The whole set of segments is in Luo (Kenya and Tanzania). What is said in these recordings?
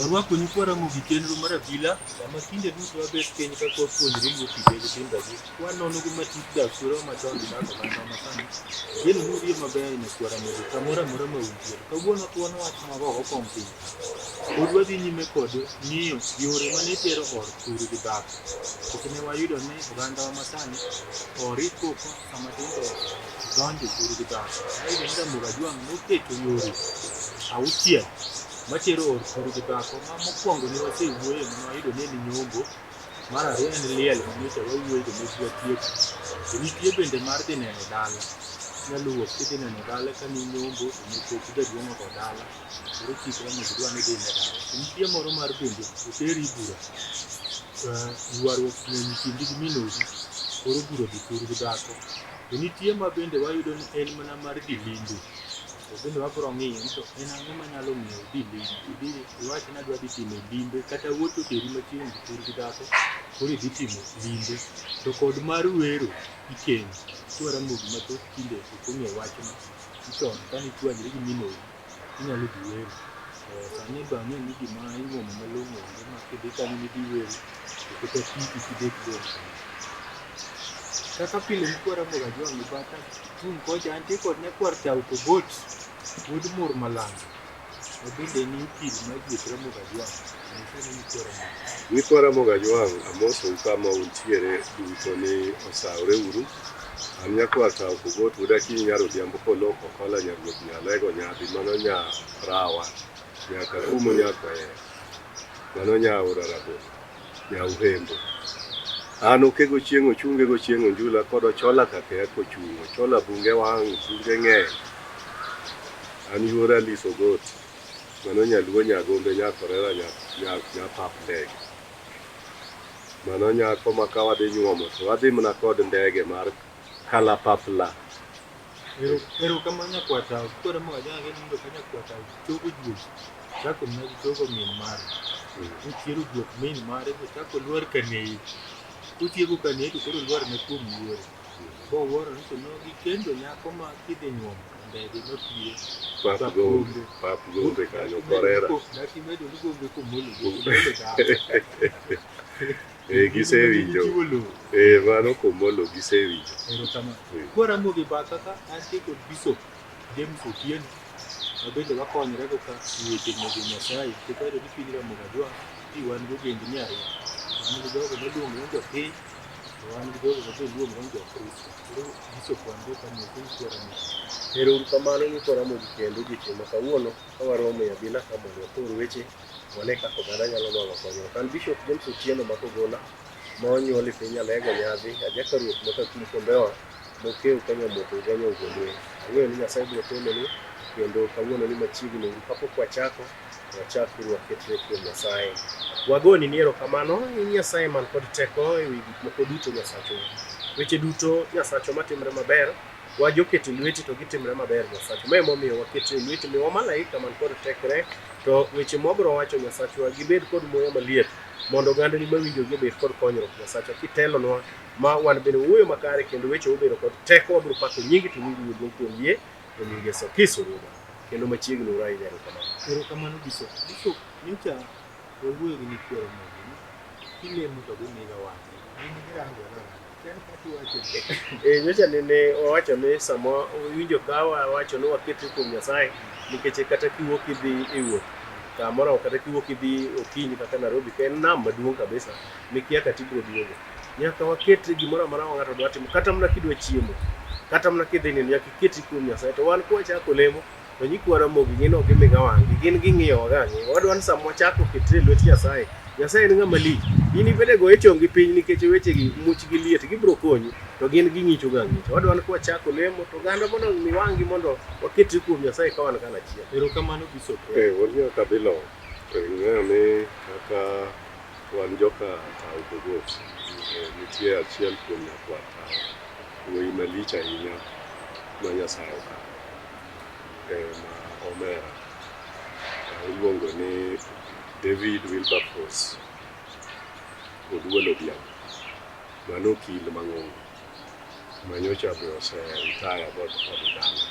Arwako nyikwa Ramogi chenro mar abila sama kinde duto wabet piny kaka wapuonjre luo kite gi timbegi wanono go matut dak kwerewa machon gi dak oganda masani. Ageno ni uriyo maber nyakwa Ramogi kamoro amora ma untie. To kawuono thuon wach mwagogo kom piny. Pod wadhi nyime kod ng'iyo yore mane itero or thur gi dhako. Nikech ne wayudo ni ogandawa masani or ipoko sama tin to donjo thur gi dhako. Wayudo ni Ramogi Ajwang' noketo yore auchiel matero or thur gi dhako. Ma mokwongo ne wasewuoye mane wayudo ni en nyombo. Mar ariyo en liel ma nyocha wawuoye to ne ok watieko. To nitie bende mar dhi neno dala. Inyalo wuok kidhi neno dala ka ninyombo to ne pok jaduong' ogo dala. Koro chik Ramogi dwa ni idhi ine dala. To nitie moro mar bende oteri bura. Ywaruok ng'eny e kindi gi min odi. Koro bura odhi thur gi dhako. To nitie ma bende wayudo ni en mana mar dhi limbe. To bende wabiro ng'iyo ni to en ang'o manyalo miyo idhi limbe. Idhi iwach ni adwa dhi timo limbe kata wuoth oteri machiegni gi thur gi dhako koro idhi timo limbe. To kod mar wero ikeny. Nyikwa Ramogi mathoth tinde ok ong'eyo wachno. Ni chon kane ichwanyri gi min odi inyalo dhi wero. To sani be ang'e ni gima inyuomo malong'o onge ma kidhi kanyo nidhi wero to kata tiji kidek dong' kanyo. Kaka pile nyikwa Ramogi Ajwang' e batha tung' kocha antie kod nyakwar Tau Kogot wuod Mur Malando ma bende en okil mar gweth Ramogi Ajwang'. Mosane nyikwa Ramogi. Nyikwa Ramogi Ajwang' amosou kama untiere duto ni osawre uru. An nyakwar Tau Kogot wuod Akinyi nyar Odhiambo Koloko Okola nyaruoth Nyalego nyadhi mano nya Rawa nyaka Kumo nyakoer mano nya Aora Rabolo nya Uhembo. An okego chieng' ochunge go chieng' onjula kod ochola kakeya kochung' ochola bunge wang' bunge ng'eny. An yuora Alice Ogot mano nyaluo nyagombe nyakorera nya pap ndege. Mano nyako ma ka wadhi nyuomo to wadhi mana kod ndege mar kalapapla. Erokamano nyakwar Tau. Koro Ramogi Ajwang' ang'e ni ka nyakwar Tau chogo juok chako mana gi chogo min mare. Kochiero juok min mare bochako lwar kaneye. Kotieko kaneye to koro lwar ne kuom yuore. Bowuoro ni to nogikendo nyako ma kidhi nyuomo to ndege mapiyo. Pap gombe, pap gombe kanyo korera. Dak imedo ni gombe komolo, komolo dala. Eh, gisewinjo. Gichiwo lowo. Eh, mano komolo gisewinjo. Erokamano. Kwa Ramogi batha ka antie kod Bishop James Otieno ma bende wakonyre go ka e weche mege Nyasaye nikech wayudo ni piny Ramogi Ajwang' ti wan gi ogendni ariyo. Wan gi jogo maluongore ni jopiny to wan gi jogo ma be luongore ni jokristo. Koro Bishop wan go ka mose nyikwa Ramogi. Ero uru kamano nyikwa Ramogi kendo odiochieng' ma kawuono ka waromo e abila ka mondo wapor weche wane kaka oganda nyalo nwang'o konyruok. An Bishop James Otieno ma Kogola ma onyuol e piny Alego Nyadhi, ajaka ruoth ma Kakum Kombewa, mokew ka Nyamoko Ugenya Ugondwe. Ang'eyo ni Nyasaye biro telonu kendo kawuono ni machiegni uru kapok wachako wachak uru waketre kuom Nyasaye. Wagoni ni erokamano in Nyasaye man kod teko e wi gik moko duto Nyasachwa. Weche duto Nyasachwa matimre maber wajoketo e lweti to gitimre maber Nyasachwa. Ma emomiyo waketo e lweti miwa malaika man kod tekre to weche mwabiro wacho Nyasachwa gibed kod muya maliet mondo ogandani mawinjogi obed kod konyruok Nyasachwa kitelonwa ma wan bende wawuoyo makare kendo weche obedo kod teko wabiro pako nyingi to nyingi wuod kuom yie e nying Yesu Kristo Ruodhwa kendo machiegni uru ahinya erokamano. Erokamano Bishop. Bishop, nyocha wawuoyo gi nyikwa Ramogi ni kilemo to gimiga wang'e. Gin girango aranga. Kel kaka iwacho ni. Eh, nyocha nene wawacho ni sama winjo ka wawacho ni waketre kuom Nyasaye nikech kata kiwuok idhi e wuoth kamoro kata kiwuok idhi okinyi kaka Nairobi ka en nam maduong' kabisa mikia kata ibiro duogo. Nyaka waketre gimoro amora ma ng'ato dwa timo kata mana kidwa chiemo kata mana kidhi nindo nyaka iketri kuom Nyasaye to wan kwachako lemo to nyikwa Ramogi gin ok gimiga wang'gi gin ging'iyowa ga ang'iya wadwa ni sama wachako ketre e lwet Nyasaye Nyasaye en ng'ama lich in ibede goye chongi piny nikech wechegi muchgi liet gibiro konyi to gin ging'icho ga ang'icha wadwa ni kwachako lemo to oganda mondo omi wang'gi mondo waketre kuom Nyasaye ka wan kanachiel. Erokamano Bishop. Eh, wuod Nyakabilo, to ing'eyo ni kaka wan joka Tau Kogot, nitie achiel kuom nyakwar Tau, wuoyi malich ahinya ma Nyasaye okawo, ma omera, iluongo ni David Wilberforce Oduol Odhiambo. Mano okil mang'ongo ma nyocha be ose retire bodhi dala.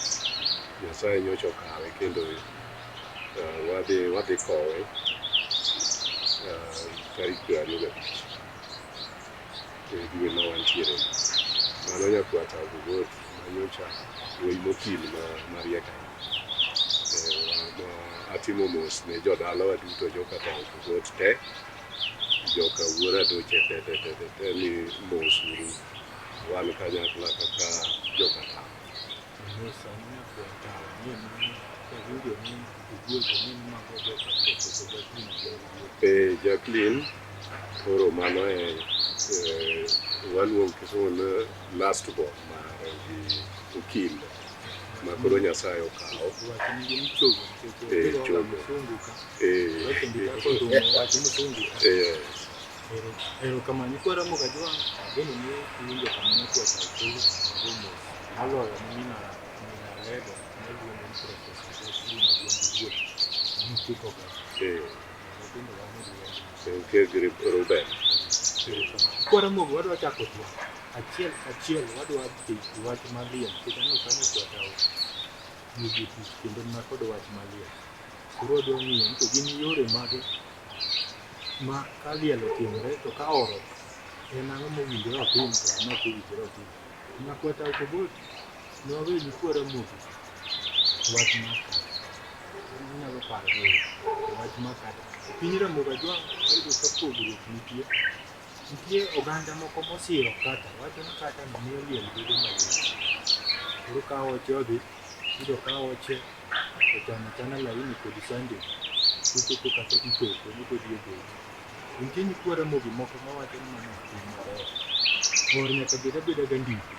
Nyasaye nyocha okawe kendo wadhi kowe tarik 25 e dwe ma wantiere. Mano nyakwar Tao Kogot manyocha wuoyi mokil mariek ahinya. Atimo mos ne jodalawa duto joka Tao Kogot te, joka Wuora Doche te te te te te ni mos uru wan kanyakla kaka joka Tao. Mos ahinya kuom Tao ni awinjo ni iwuoyo ni mago joka Professor Jacqueline Odhiambo. Jacqueline, koro mano e waluongo kisungu ni last born mare gi okil ma koro Nyasaye okawo. Wach nigi ni chogo nikech chogo. Msungu ka. Wach ndika korumo wach msungu ka. Erokamano nyikwa Ramogi Ajwang', ageno ni uwinjo kama nyakwar Tao kelo mago mos. Moloyo ne mina Alego maluongo ni Professor Jacqueline Odhiambo Wuod manochiko ga. Nyithindo wan e lweny. Gi Ruben. Nyikwa Ramogi wadwa chako twak achiel kachiel wadwa dhi e wach mar liel nikech aneno ka nyakwar Tao nigi tich kendo mana kod wach mar liel. Koro wadwa ng'iyo ni to gin yore mage ma ka liel otimore to ka oro en ang'o mowinjore otim to ang'o ok owinjore otim. Nyakwar Tao Kogot ne waweyo nyikwa Ramogi wach mar kata. Inyalo paro wach mar kata. E piny Ramogi Ajwang' wayudo ka pogruok nitie. Nitie oganda moko mosiro kata, wacho ni kata no miyo liel bedo mayot. Koro ka oche odhi, iyudo ka oche ochano achana laini kod sande kochopo kata itoko ni kodhi e geche. Nitie nyikwa Ramogi moko mawacho ni mano ok tim maber. Or nyaka bed abeda ga ndiko.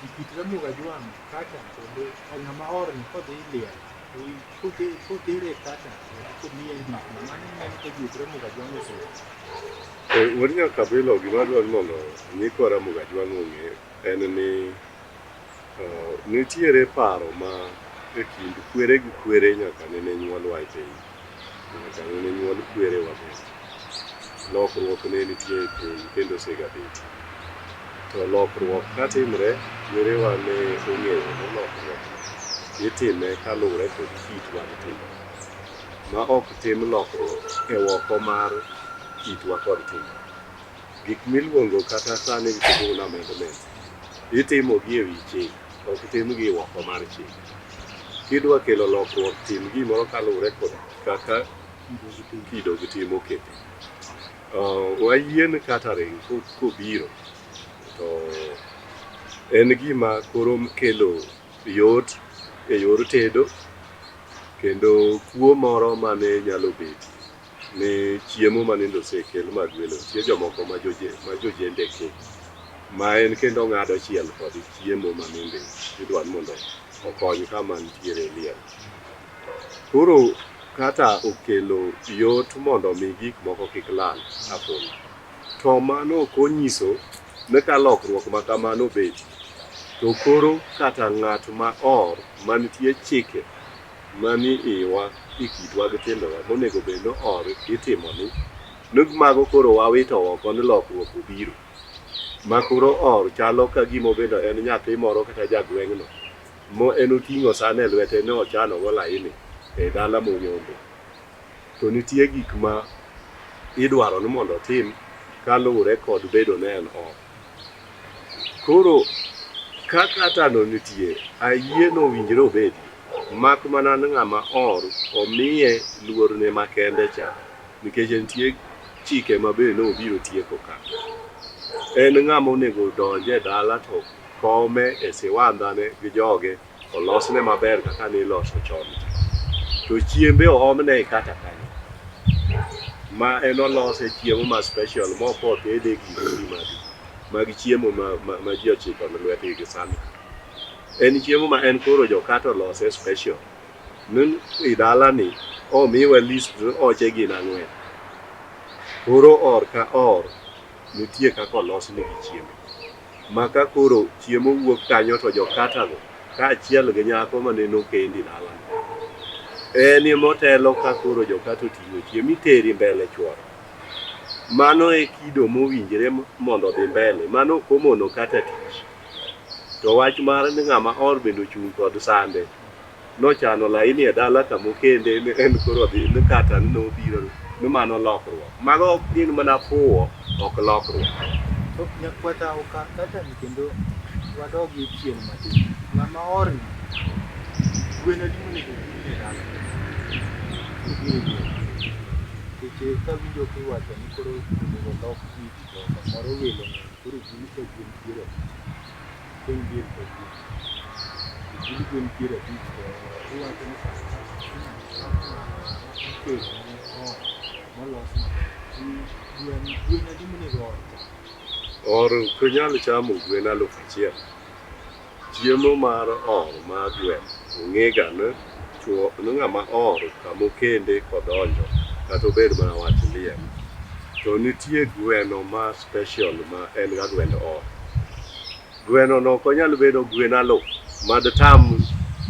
E kit Ramogi Ajwang' kata kendo ng'ama orni kodhi liel kotere kata komiye ndiko mano ineno ka juok Ramogi Ajwang' osiro. Wuod Nyakabilo gima adwaro ni mondo nyikwa Ramogi Ajwang' ong'e en ni nitiere paro ma e kind kwere gi kwere nyaka nene nyuolwa e piny. Nyaka nene nyuol kwerewa bende. Lokruok ne nitie e piny kendo osegabetie. To lokruok katimre, kwerewa ne ong'eyo ni lokruok itime kaluwore kod kitwa gi timbewa. Ma ok tim lokruok e oko mar kitwa kod timbewa. Gik miluongo kata sani gi kisungu ni amendment, itimogi e wi chik, ok timgi oko mar chik. Kidwa kelo lokruok, tim gimoro kaluwore kod kaka kido gi tim okete. Wayie ni catering kobiro to en gima koro kelo yot e yor tedo kendo kuo moro mane nyalo betie ni chiemo manende osekel mag welo nitie jomoko ma jojendeke ma en kendo ong'ado chiel kod chiemo manende idwa ni mondo okony kama nitiere liel. Koro kata okelo yot mondo mi gik moko kik lal apoya. To mano ok onyiso ni ka lokruok ma kamano obetie to koro kata ng'at ma or manitie chike mani iwa e kitwa gi timbewa monego bed ni or itimo ni mago koro wawito oko ni lokruok obiro. Ma koro or chalo ka gima obedo en nyathi moro kata jagweng'no mo en oting'o san e lwete ne ochano go laini e dala monyombe. To nitie gik ma idwaro ni mondo otim kaluwore kod bedo ne en or. Koro ka kata no nitie, ayie no owinjore obedie. Mak mana ni ng'ama or omiye luorne makende cha nikech nitie chike ma be nobiro tieko ka. En ng'ama onego odonj e dala to kome e siwandhane gi joge olosne maber kaka niloso chon cha. To chiembe oomne e kata kanyo. Ma en olose chiemo ma special mok otede gi giri mag chiemo ma ji ochiko ne lwetgi gi sani. En chiemo ma en koro jokata olose special. Ni e dalani omiwa list ni oche gin ang'wen. Koro or ka or nitie kaka olosnegi chiembe. Ma ka koro chiemo wuok kanyo to jokatago kaachiel gi nyako manene okendi dalano. En emotelo ka koro jokata oting'o chiemo iteri mbele chuore. Mano e kido mowinjre mondo odhi mbele. Mano ok omono kata tich. To wach mar ni ng'ama or bende ochung' kod sande. Nochano laini e dala kamokende ni en koro odhi ni kata ni nobiro Ni mano lokruok. Mago gin mana fuwo, ok lokruok. To nyakwata oka kata ni kendo wadogi chien matin. Ng'ama orni gwen adi monego ogul e dala? Obiro e gweng'. Nikech kawinjo kiwacho ni koro onego olok gigi to samoro welo ng'eny koro ogul ka gwen 50. Gwen diel ka gwen. Ogul gwen 50 to iwacho ni sani ikelo ne or molos maber. Gwen gwen adi monego or cha? Or ok nyal chamo gwen 1000. Chiemo mar or mar gweno ong'ega ni chuo ni ng'ama or kama okende kodonjo kata obed mana wach liel to nitie gweno ma special ma en ga gwend or. Gweno no ok onyal bedo gwen aluf mad tam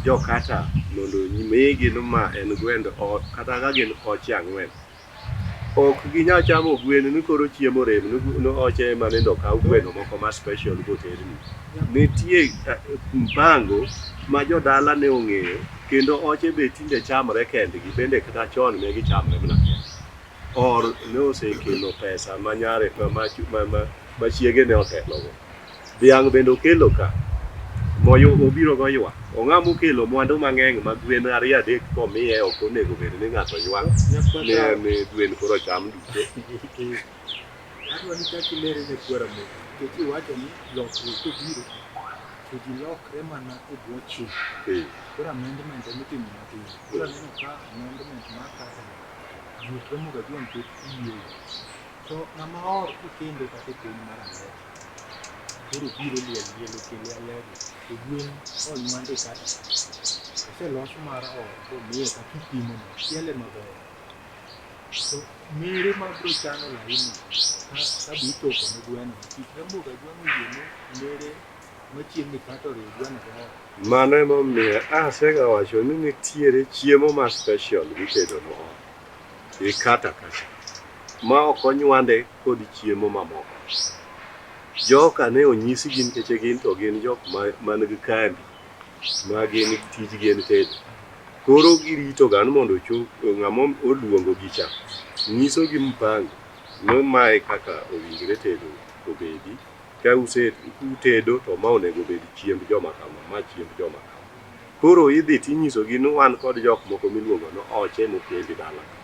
jokata mondo migi ni ma en gwend or kata ka gin oche ang'wen. Ok ginyal chamo gwen ni koro chiemo rem ni oche ema nende okaw gweno moko ma special boterni. Nitie mpango ma jodala ne ong'eyo kendo oche be tinde chamre kendgi bende kata chon ne gichamre mana kendgi. Or ne osekelo pesa ma nyare ma chiege ne otelogo. Dhiang' bende okelo ka moyo obiro go ywak. Ong'a mokelo mwandu mang'eny ma gwen ariyo adek komiye ok onego bed ni ng'ato ywak ni ni gwen koro cham duto. Adwa ni chak ilere ne kwara moko nikech iwacho ni lokruok kobiro to ji lokre mana e bwo chik. Koro amendment emitimo matin. Koro aneno ka amendment mar kata Ruoth Ramogi Ajwang' pok iyieyo. To ng'ama or kokende kata e piny mar Alego, koro biro liel liel okele Alego, to gwen onywande kata oselos mar or bomiye kaka ipimono, chiele maber. To mere ma biro chano laini ka bi itoko ne gweno, nikech Ramogi Ajwang' oyie ni mere machiegni kata oriw gweno go ot. Mano emomiyo asegawacho ni nitiere chiemo ma special mitedo no ot e kata kacha ma ok onywande kod chiemo mamoko. Joka ne onyisi gin keche gin to gin jok man gi kambi ma gin tijgi en tedo. Koro girito ga ni mondo ochop ng'ama oluongo gi cha nyiso gi mpango ni mae kaka owinjore tedo obedi. Ka utedo to ma onego obed chiemb joma kama, ma chiemb joma kama. Koro idhi tinyisogi ni wan kod jok moko miluongo ni oche mokendi dala ka.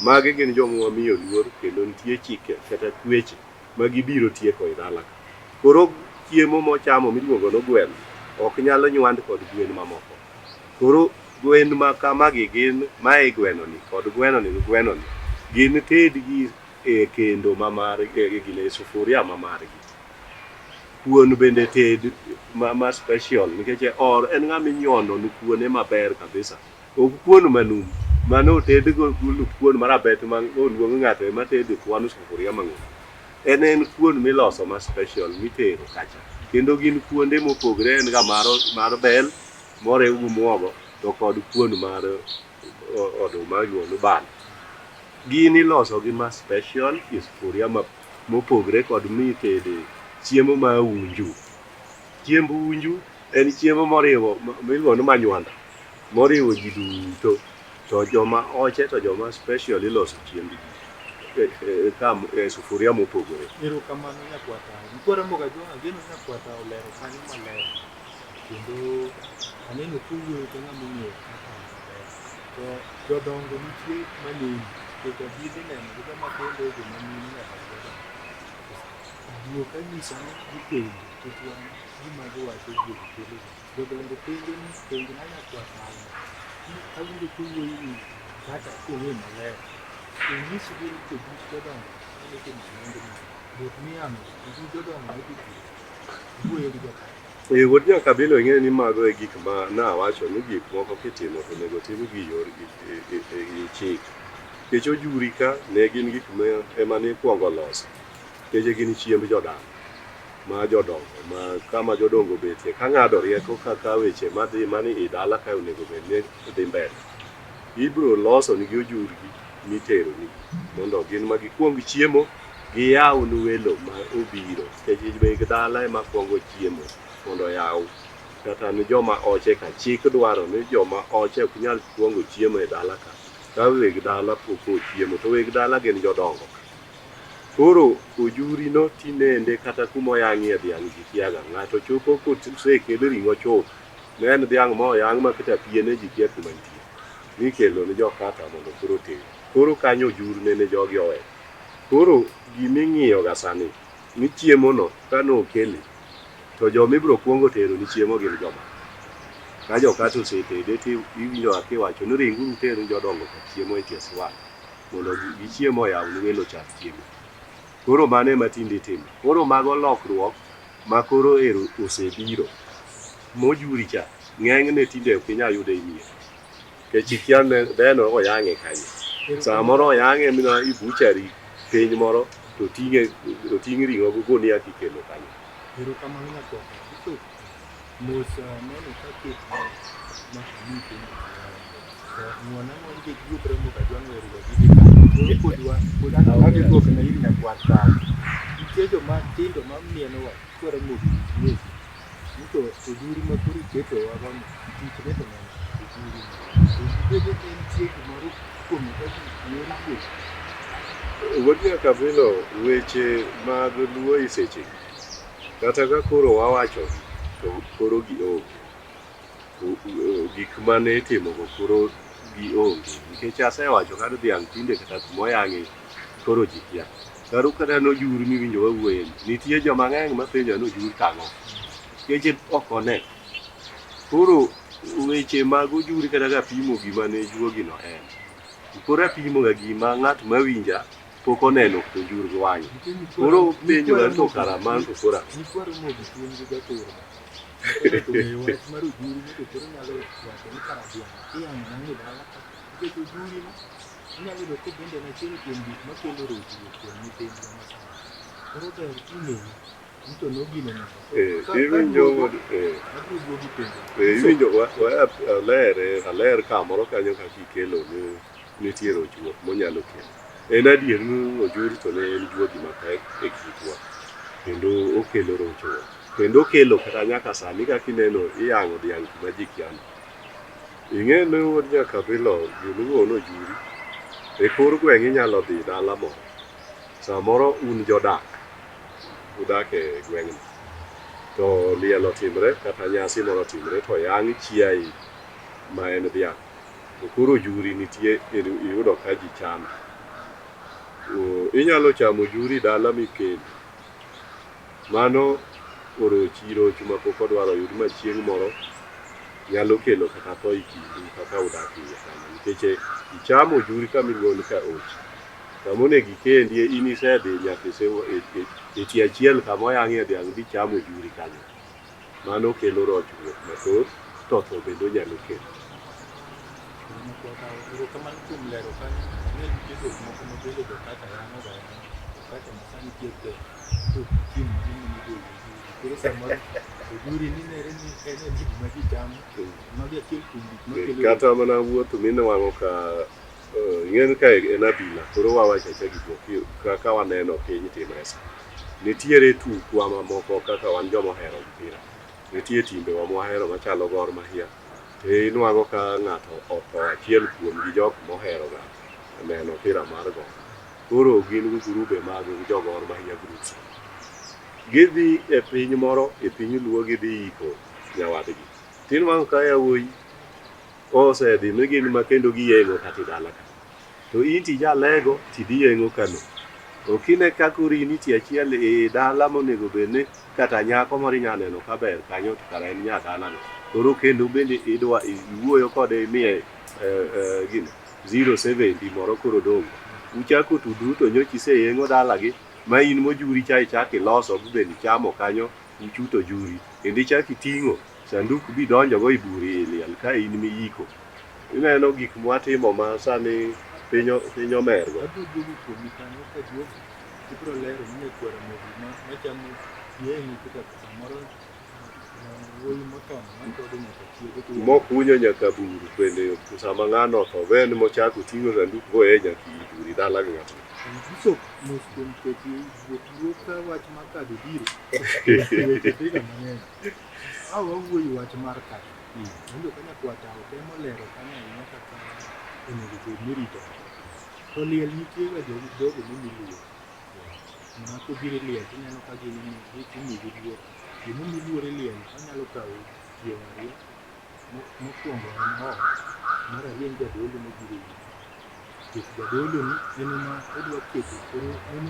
Magi gin joma wamiyo luor kendo nitie chike kata kweche ma gibiro tieko e dala ka. Koro chiemo mochamo miluongo ni gweno ok nyal nywand kod gwen mamoko. Koro gwen ma kamagi gin mae gweno ni kod gweno ni gi gweno ni gin tedgi e kendo ma margi e gine e sufuria ma margi. Kuon bende ted ma special nikech e or en ng'ama inyono ni kuone maber kabisa. Ok kuon manum mane oted go oluth kuon marabet ma oluong ng'ato ema tedo kwano sufuria mang'ongo. En kuon miloso ma special mitero kacha. Kendo gin kuonde mopogre en ga mar bel moriw gi muogo to kod kuon mar oduma iluongo ni bando. Gin iloso gi ma special e sufuria mopogre kod mitede chiemo ma unju. Chiemb unju en chiemo moriwo miluongo ni manywanda moriwo ji duto to joma oche to joma special iloso chiembgi e sufuria mopogore. Erokamano nyakwata. Nyikwa Ramogi Ajwang' ageno nyakwata olero kanyo maler kendo aneno kowuoyo ka ng'ama ong'eyo kaka maber. To jodongo nitie maneni nikech abidhi neno gi joma tindo joma mine nyaka gi jodongo. Guok anyisa ni gipenjo nikech wan gima giwacho guok kelo ga. Jodongo penjo ni penjna nyakwar Alma ni awinjo kowuoyo e wi kata kong'e maler. Onyisgi ni to buch jodongo nyalo timo amendment. Dhok miyamo to buch jodongo ne dhi thieth. Wuoyo gi jokata. E wuod Nyakabilo ing'eyo ni mago e gik ma nawacho ni gik moko kitimo to onego tim gi yor gi chik. Nikech ojuri ka ne gin gik ma ema nikwongo loso. Nikech gin chiemb jodala ma jodongo ma kama jodongo obetie ka ng'ado rieko kaka weche madhi mani i dala ka onego bed ni dhi mbele. Ibiro loso nigi ojurgi mitero nigi mondo gin ma gikwong chiemo giyaw ne welo ma obiro nikech weg dala ema kwongo chiemo mondo oyaw kata ne joma oche ka chik dwaro ni joma oche ok nyal kwongo chiemo e dala ka Ka weg dala pok ochiemo to weg dala gin jodongo ka. Koro ojuri no tinende kata kuma oyang'ie dhiang' ji kiaga. Ng'ato chopo kosekel ring'o chuth. Ne en dhiang' moyang' ma kata piene ji kia kuma nitie. Nikelo ni jokata mondo koro oted. Koro kanyo ojur nene jogi oweyo. Koro giming'iyo ga sani ni chiemo no kane okele to joma ibiro kuongo tero ni chiemo gin joma. Ka jokata osetede to iwinjo ga kiwacho ni ringuru uter ni jodongo ka chiemo e tie swal mondo gichiem oyaw ni welo ochak chiemo. Koro mano ema tinde itimo. Koro mago lokruok ma koro ero osebiro. Mojuri cha ng'enyne tinde ok inyal yude e mier. Nikech ikia dheno oyang'e kanye. Samoro oyang'e mina i butchery piny moro to oting'e oting' ring'o gi gunia kikelo kanyo. Erokamano nyakwar. Bishop, mos neno ka ket ma ami penjo. To ng'wona ng'won nikech guok Ramogi Ajwang' ohero ga gige kanyo. Koro pod wa pod adhi duoko na ir nyakwar tao. Nitie joma tindo ma mienowa kwa Ramogi giwegi. Ni to ojuri ma koro iketowa gono tich ne to neno ojuri. To gibed ni nitie gimoro kuome ka yor guok. Wuod Nyakabilo, weche mag Luo e sechegi, kata ka koro wawachogi, to koro gionge. Gik mane itimogo koro gionge. Nikech asewacho kata dhiang' tinde kata kumoyang'e koro ji kia. Karu kata nojur miwinjo wawuoye ni, nitie joma ng'eny mapenjo ni ojur kang'o. Nikech ok one. Koro weche mag ojur kata kapimo gima ne juogino en. Koro apimo ga gima ng'at mawinja pok oneno ojur gi wang'e. Koro penjo ga to kara man to koro ang'o? Nyikwa Ramogi gin gi jatur. Ng'ato ong'eyo wach mar ojuri ni to koro nyalo wacho ni kara dhiang' iyang'o nang'o e dala ka. Nikech ojuri no inyalo yudo ka bende en achiel kuom gik makelo rochruok kuom nyithindwa masani. Koro ber king'eyo ni to nogino nade. Iwinjo Abiro duogo penjo. Iwinjo aler aler kamoro kanyo kaka ikelo ni nitie rochruok monyalo kelo. En adier ni ojuri to ne en juogi mapek e kitwa kendo okelo rochruok. Kendo okelo kata nyaka sani kaka ineno iyang'o dhiang' kuma ji kia no. Ing'e ni wuod Nyakabilo gimiluongo ni ojuri e kor gweng' inyalo dhi dala moro. Samoro un jodak udak e gweng'no to liel otimre kata nyasi moro otimre to oyang' chiaye ma en dhiang'. To koro ojuri nitie iyudo ka ji chame. Inyalo chamo ojuri dala mikendo. Mano orochi roch ma pok odwaro oyud ma chieng' moro nyalo kelo kata tho e kindu kaka udak iye kanyo. Nikech ichamo ojuri kama iluongo ni ka ochi. Kama onego ikendie in isedhi nyaka e tie achiel kama oyang'ie dhiang' bichamo ojuri kanyo. Mano kelo rochruok mathoth to tho bende onyalo kelo. Erokamano kuom lero kanyo. Ang'eyo nitie dhok moko ma bende jokaka yang'o ga yang'a. Jokaka ma sani tie to chieng' mane migolo ojuri. Koro samoro ojuri ni nere ni en e gima ji chamo. Mago achiel kuom gik makelo Kata mana wuoth minwang'o ka ing'e ni ka en abila koro wawacho acha gik moko kaka waneno piny timre sa. Nitiere tukwa mamoko kaka wan joma ohero mpira. Nitie timbewa mwahero machalo Gor Mahia. To inwang'o ka ng'ato otho achiel kuom gi jok mohero ga neno mpira mar Gor. Koro gin gi grube mag jo Gor Mahia groups. Gidhi e piny moro e piny Luo gidhi iko nyawadgi. Tinwang'o ka yawuoyi osedhi mi gin ma kendo giyeng'o kata e dala ka. To in tijalego tidhi yeng'o kano. Ok ine ka koro in iti achiel e dala monego bed ni kata nyako moro inya neno ka ber kanyo to kara en nya dalano. Koro kendo bende idwa iwuoyo kode imiye gino 070 moro koro dong'. Uchako tudru to nyocha iseyeng'o dalagi ma in mojuri cha ichako iloso bende ichamo kanyo uchuto ojuri. Kendo ichako iting'o sanduk bidonjogo e bur e liel ka in miyiko. Ineno gik mwatimo ma sani piny omergo. Abiro duogo kuomi kanyo ka duogo ibiro lero ni nyakwar Ramogi machamo yeng'o kata samoro wuoyi motony machodo nyaka chiege to Mokunyo nyaka bur bende sama ng'ano otho ben mochako oting'o sanduk boye nyaka i bur i dala gi ng'atno. Bishop mos kuom keti wuok ka wach mar kadho biro weche dhiga mang'eny. A wawuoyo wach mar kadho. Winjo ka nyakwar Tao temo lero kanyo ahinya kaka onego bed ni rito. To liel nitie ga jogo momi luor. Ma kobiro e liel tineno ka gin imigi luor. Gimomi luor e liel onyalo kawo tieng' ariyo. Mokwongo en ot, mar ariyo en jadolo mobiro e yik. Nikech jadolo ni en ema odwa keto koro en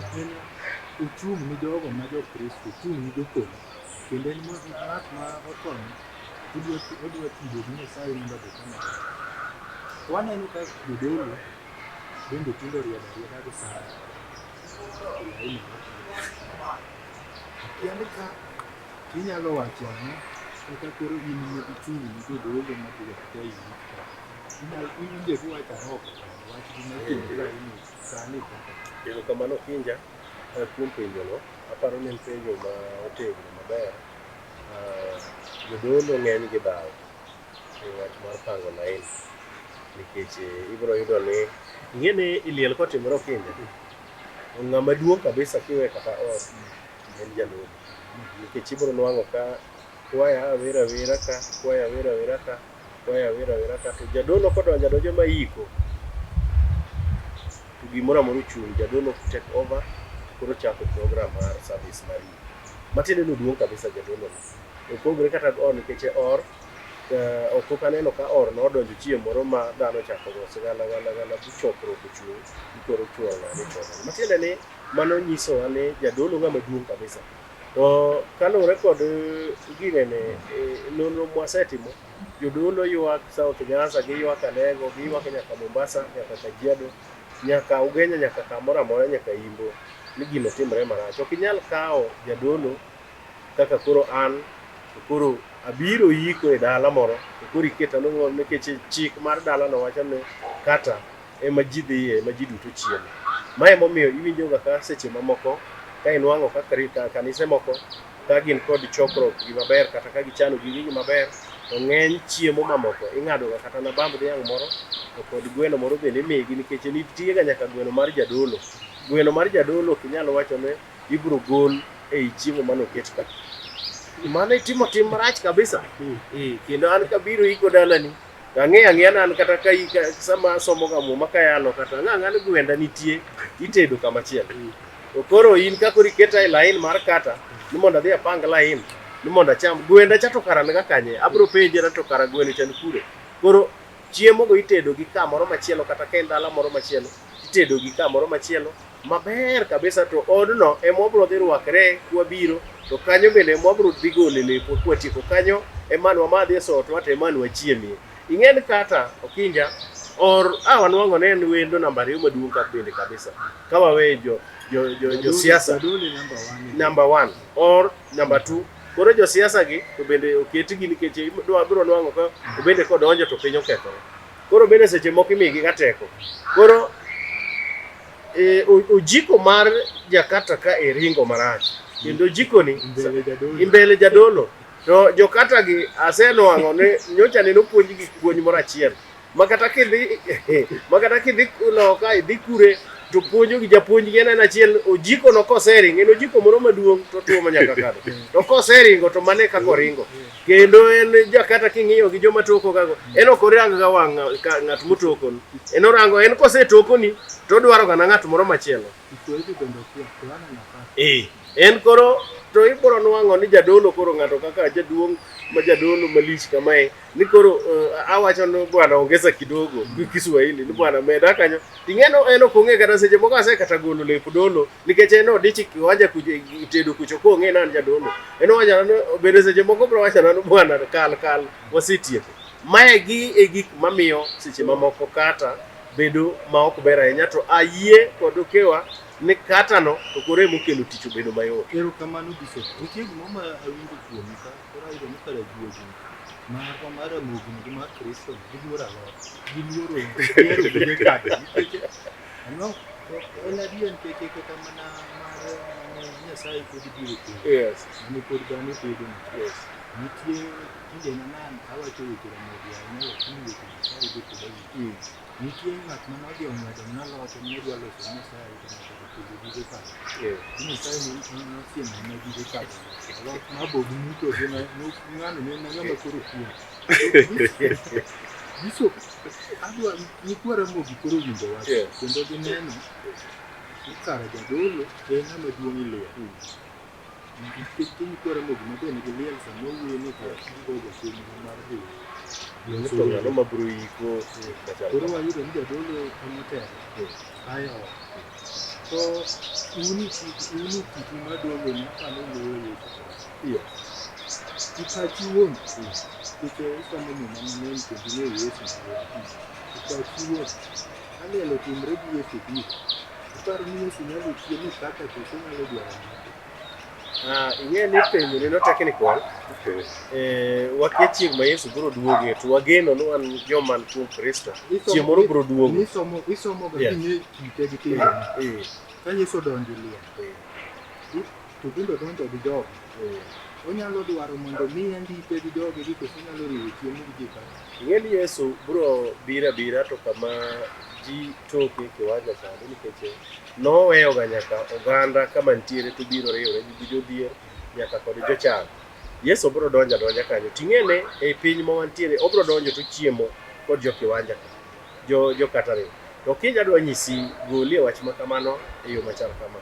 ochung' ni jogo ma jo Kristo, ochung' ni jopolo. Kendo en ng'at ma othoni odwa tudo gi Nyasaye mondo odhi kama ber. To waneno ka jodolo bende tinde oriedo arieda gi sare e laini mar Akia ni ka inyalo wacho ang'o kaka koro in ema ichung' ne jodolo madhi kata e yik ka. Inyalo iwinjo kiwacho ang'o oko kanyo wach gima timore laini sani kaka. Erokamano Kinja kuom penjono. Aparo ni en penjo ma otegno maber. Jodolo ng'eny gi dhawo e wach mar pango lain nikech ibiro yudo ni ing'e ni liel kotimore Okinja to ng'ama duong' kabisa kiwe kata ot en jadolo nikech ibiro nwang'o ka kwaya wer awera ka kwaya wer awera ka kwaya wer awera ka to jadolo kodonjo adonja ma iko to gimoro amora ochung' jadolo take over koro chako program mar service mar iko. Matiende ni oduong' kabisa jadolo no. Opogore kata gi or nikech e or ok pok aneno ka or nodonjo chieng' moro ma dhano ochako go sigala gala gala bu chokruok ochung' koro chuoro ng'ani chuoro ng'ani. Matiende ni mano nyisowa ni jadolo ng'ama duong' kabisa. To kaluwore kod ginene nonro mwasetimo, jodolo ywak South Nyanza, giywak Alego, giywak nyaka Mombasa, nyaka Kajiado, nyaka Ugenya, nyaka kamoro amora, nyaka Imbo ni gino timre marach. Ok inyal kawo jadolo kaka koro an to koro abiro yiko e dala moro to koro iketa nikech chik mar dalano wacho ni kata ema ji dhiye ema ji duto chieme. Ma emomiyo iwinjo ga ka seche mamoko ka inwang'o ka kanise moko ka gin kod chokruok gi maber kata ka gichano gigegi maber to ng'eny chiemo mamoko ing'ado ga kata na bamb dhiang' moro to kod gweno moro bende imigi nikech nitie ga nyaka gweno mar jadolo. Gweno mar jadolo ok inyal wacho ni ibiro gol ei chiemo mane oket ka. Mano itimo tim marach kabisa. Kendo an kabiro iko dalani to ang'eyo ang'eya ni an kata ka sama asomo ga muma kayalo kata ang'e ang'eya ni gwenda nitie itedo kama chielo. To koro in ka koro iketa e lain mar kata ni mondo adhi apang lain ni mondo acham gwenda cha to kara niga kanye abiro penje na to kara gweno cha ni kure. Koro chiemo go itedo gi kamoro machielo kata ka en dala moro machielo itedo gi kamoro machielo maber kabisa to odno ema wabiro dhi rwakre kwabiro to kanyo bende ema wabiro dhi gole lepwa kwatieko kanyo ema ne wamadhie sotwa to ema ne wachiemie. Ing'e ni kata Okinja or a wanwang'o ne en wendo namba ariyo maduong' ka bende kabisa ka wawe jo siasa number 1 or number 2 koro jo siasa gi to bende oketgi nikech biro nwang'o ka bende kodonjo to piny okethore. Koro bende seche moko imigi ga teko. Koro ojiko mar Jakarta ka e ringo marach kendo ojiko ni imbele jadolo to jokata gi asenwang'o ni nyocha ne nopuonj gi puonj moro achiel makata kidhi loka idhi kure to puonjo gi japuonj gi en achiel ojiko no koseringo en ojiko moro maduong' to tuomo nyaka kado to koseringo to mane kaka oringo kendo en jakata king'iyo gi joma toko gago en ok orang ga wang' ng'at motoko en orango en kosetokoni to odwaro ga na ng'at moro machielo en koro to ibiro nwang'o ni jadolo koro ng'ato kaka jaduong' ma jadolo malich kamae ni koro awacho ni bwana ongeza kidogo Kiswahili ni bwana meda kanyo ting'eno en ok ong'e kata seche moko ase kata golo lep dolo nikech en odich e kiwanja kucho tedo kucho kong'e ni an jadolo en owacho ni bende seche moko biro wacho ni bwana kal kal wasetieko. Mae gi e gik mamiyo seche mamoko kata bedo ma ok ber ahinya to ayie kod okewa ni kata no to koro emokelo tich obedo mayot. Erokamano Bishop. Nitie gimoro ma awinjo kuomi ka koro ayudo ni kara juogi marwa mar Ramogi gi mar Kristo giluoro alot giluoro gihero gige kado nikech ang'o en adier nikech kata mana mar mane Nyasaye pod biro piny Yes. mane pod dhano tedo Yes. nitie kinde mang'eny awacho weche Ramogi ahinya lakini weche Nyasaye be pod awinjo. Nitie ng'at mane odhi ong'wedo mana alot ne dwa loso Nyasaye to ng'ato openjo gige kado. Nyasaye nosiemo ne gige kado. Alot mabogi muto gi ng'ano ne ng'ama koro kuom. Bishop, adwa nyikwa Ramogi koro winjo wach kendo gineno ni kara jadolo en ng'ama duong' e liel. Nikech nyikwa Ramogi ma be nigi liel sama owuoyo ni kara gigo japuonj mar dhi. To ng'ano ma biro iko machal Koro kama. wayudo ni jadolo emotelo ae ot. To un e kitu madolo ni apani uluwo Yesu Kristo. Gi pachi wuon, nikech isomo muma mang'eny kendo ing'eyo Yesu maber. Gi pachi wuon, ka liel otimre gi Yesu biro, iparo ni Yesu nyalo chiemo kaka koso onyalo dwaro moko? Ah, ing'e ni penjo ni no technical. Wakia chieng' ma Yesu biro duoge to wageno ni wan joma man kuom Kristo. Chieng' moro biro duogo. Isomo ga king'e kite gi timbene. Ka Yesu odonjo e liel, to bende odonjo gi joge. Onyalo dwaro mondo omiye ndipe gi joge gi koso onyalo riwo chiemo gi ji ka. Ing'e ni Yesu biro biro abira to kama ji toke kiwanja chande nikech noweyoga nyaka oganda kama nitiere to biro riwre gi jodhier nyaka kod jochan. Yesu biro donjo adonja kanyo. Ting'e ni e piny ma wantiere obiro donjo to chiemo kod jo kiwanja ka, jo catering. To kiny adwa nyisi golie wach ma kamano e yo machal kama.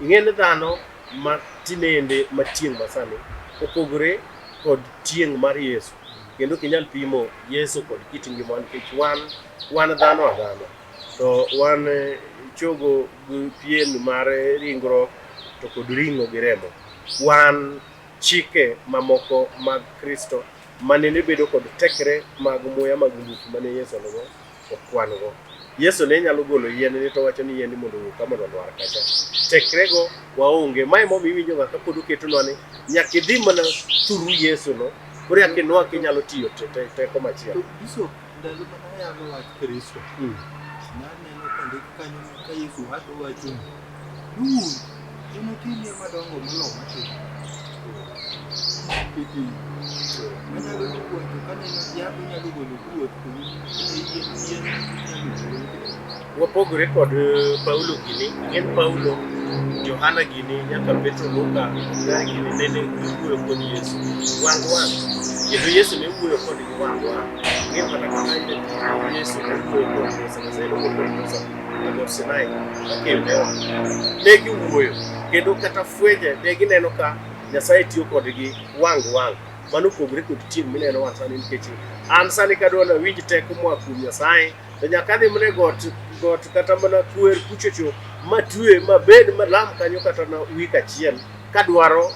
Ing'e ni dhano ma tinende ma tieng' masani opogore kod tieng' mar Yesu. Kendo ok inyal pimo Yesu kod kit ngimawa nikech wan dhano adhana. To wan chogo gi pien mar ringruok to kod ring'o gi remo. Wan chike mamoko mag Kristo manene bedo kod tekre mag muya mag ngufu mane Yesu nigo okwan-go. Yesu ne nyalo golo yien ni to wacho ni yien ni mondo owuog ka mondo olwar kacha. Tekrego waonge. Mae momiyo iwinjo ga kapod oketonwa ni nyaka idhi mana through Yesu no koro eka inwang' kinyalo tiyo teko machielo. To Bishop, ndalo mane ayalo wach Kristo, naneno kondik kanyo ka Yesu wacho wacho ni un unutimie madongo moloyo matimo. Anyalo wacho kaneno yath onyalo golo guoth to un yien yien nyalo golo. Wapogore kod Paulo gini, ing'en Paulo, Johana gini, nyaka Petro, Luka, Mathayo gini nene giwuoyo kod Yesu wang' wang'. Kendo Yesu ne wuoyo kodgi wang' wang'. Ing'eyo kata kaka Yesu ne wuoyo kod Musa, Nyasaye ne wuoyo kod Musa e got Sinai kakeyo ne wang'. Ne giwuoyo kendo kata fwenje ne gineno ka Nyasaye tiyo kodgi wang' wang'. Mano opogore kod tieng' mineno wan sani nikech an sani kadwa nawinj teko moa kuom Nyasaye to nyaka adhi mana e got kata mana kwer kuchocho matwe mabed malam kanyo kata na wik achiel kadwaro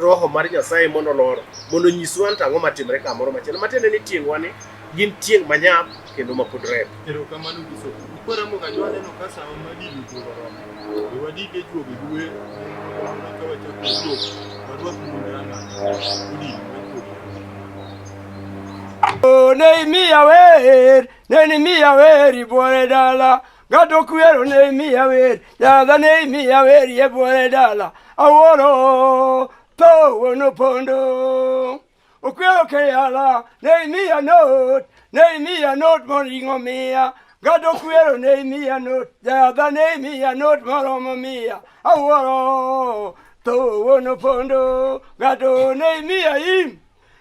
roho mar Nyasaye mondo olor mondo onyiswa ni to ang'o matimre kamoro machielo. Matiende ni tieng'wa ni gin tieng' manyap kendo mapod rep. Erokamano Bishop. Nyikwa Ramogi Ajwa aneno ka sawa ma dino juogo oromo. Be wadike juogo gi wer ka wachako juok warwak munda odino ma juogo. Ne imiya wer, ne imiya wer ibuore dala. Ng'ato kwero ne imiya wer, yadha ne imiya wer e buore dala. Awuoro tho wuon opondo. Okwero keyala, ne imiya not, ne imiya not moring'o miya. Ng'ato kwero ne imiya not, yadha ne imiya not moromo miya. Awuoro tho wuon opondo. Ng'ato ne imiya im.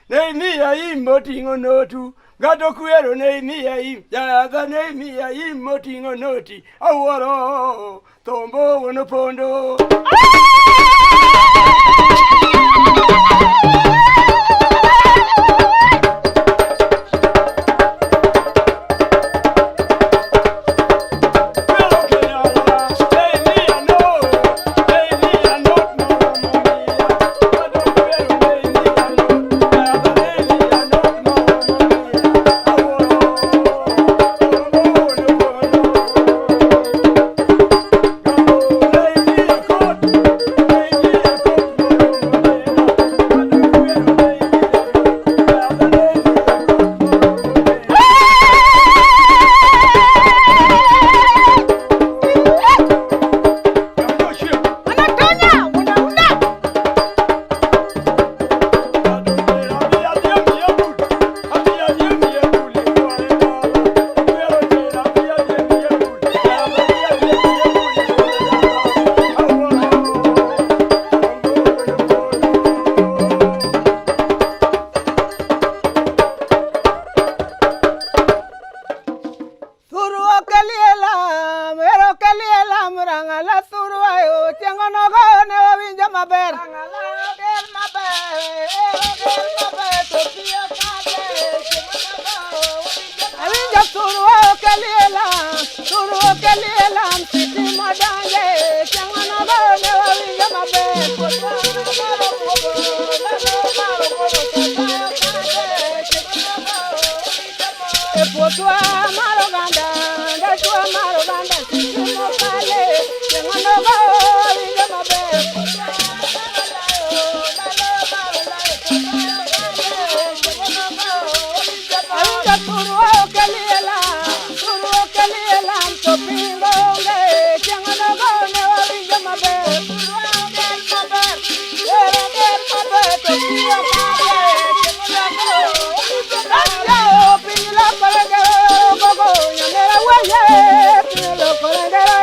Ne imiya im moting'o notu, ng'ato kwero ne imiya im, jayadha ne imiya im moting'o noti, awuoro thombo wuon opondo. Awinjo thurwa okeliela, thurwa okeliela, msiti modonje, chieng' manogo ne wawinjo maber. E puothwa mar oganda, dachwa mar oganda, siti mokale, chieng' manogo wawinjo maber. Awinjo thurwa okeliela, thurwa okeliela, to pingo onge, chieng' onogo ne wawinjo maber. Thurwa oger maber, wer oger maber, to piyo kare, chieng' onogo. Rajo piny lokore ngero gogo, nyamera wuoye, piny lokore ngero.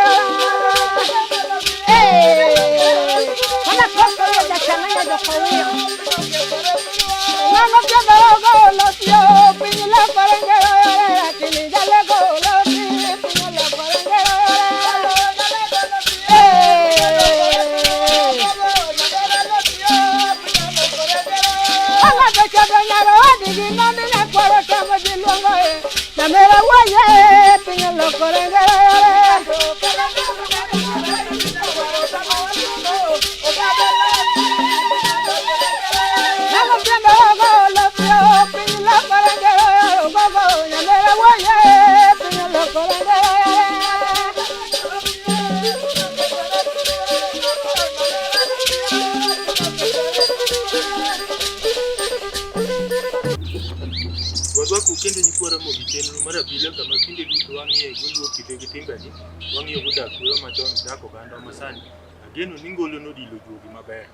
Eh, mana koko yo jachana ya jokowiyo. Ng'ano piedho go losio, piny lokore ngero yore, lakini jalego losi, piny lokore ngero yore. Eh. Ang'ato chodo nyaro wadigi nondi nyakwaro tamo ji luongo e. Nyamera wuoye, piny lokore ngero yore. Ng'ano piedho go losio, piny lokore ngero yore, gogo, nyamera wuoye, piny lokore ngero yore. Warwaku kendo nyikwa Ramogi chenro mar abila kama kinde duto wang'iye goluo kite gi timbegi, wang'iyo go dak kwerewa machon gi dak oganda masani. Ageno ni ngolo nodilo juogi maber.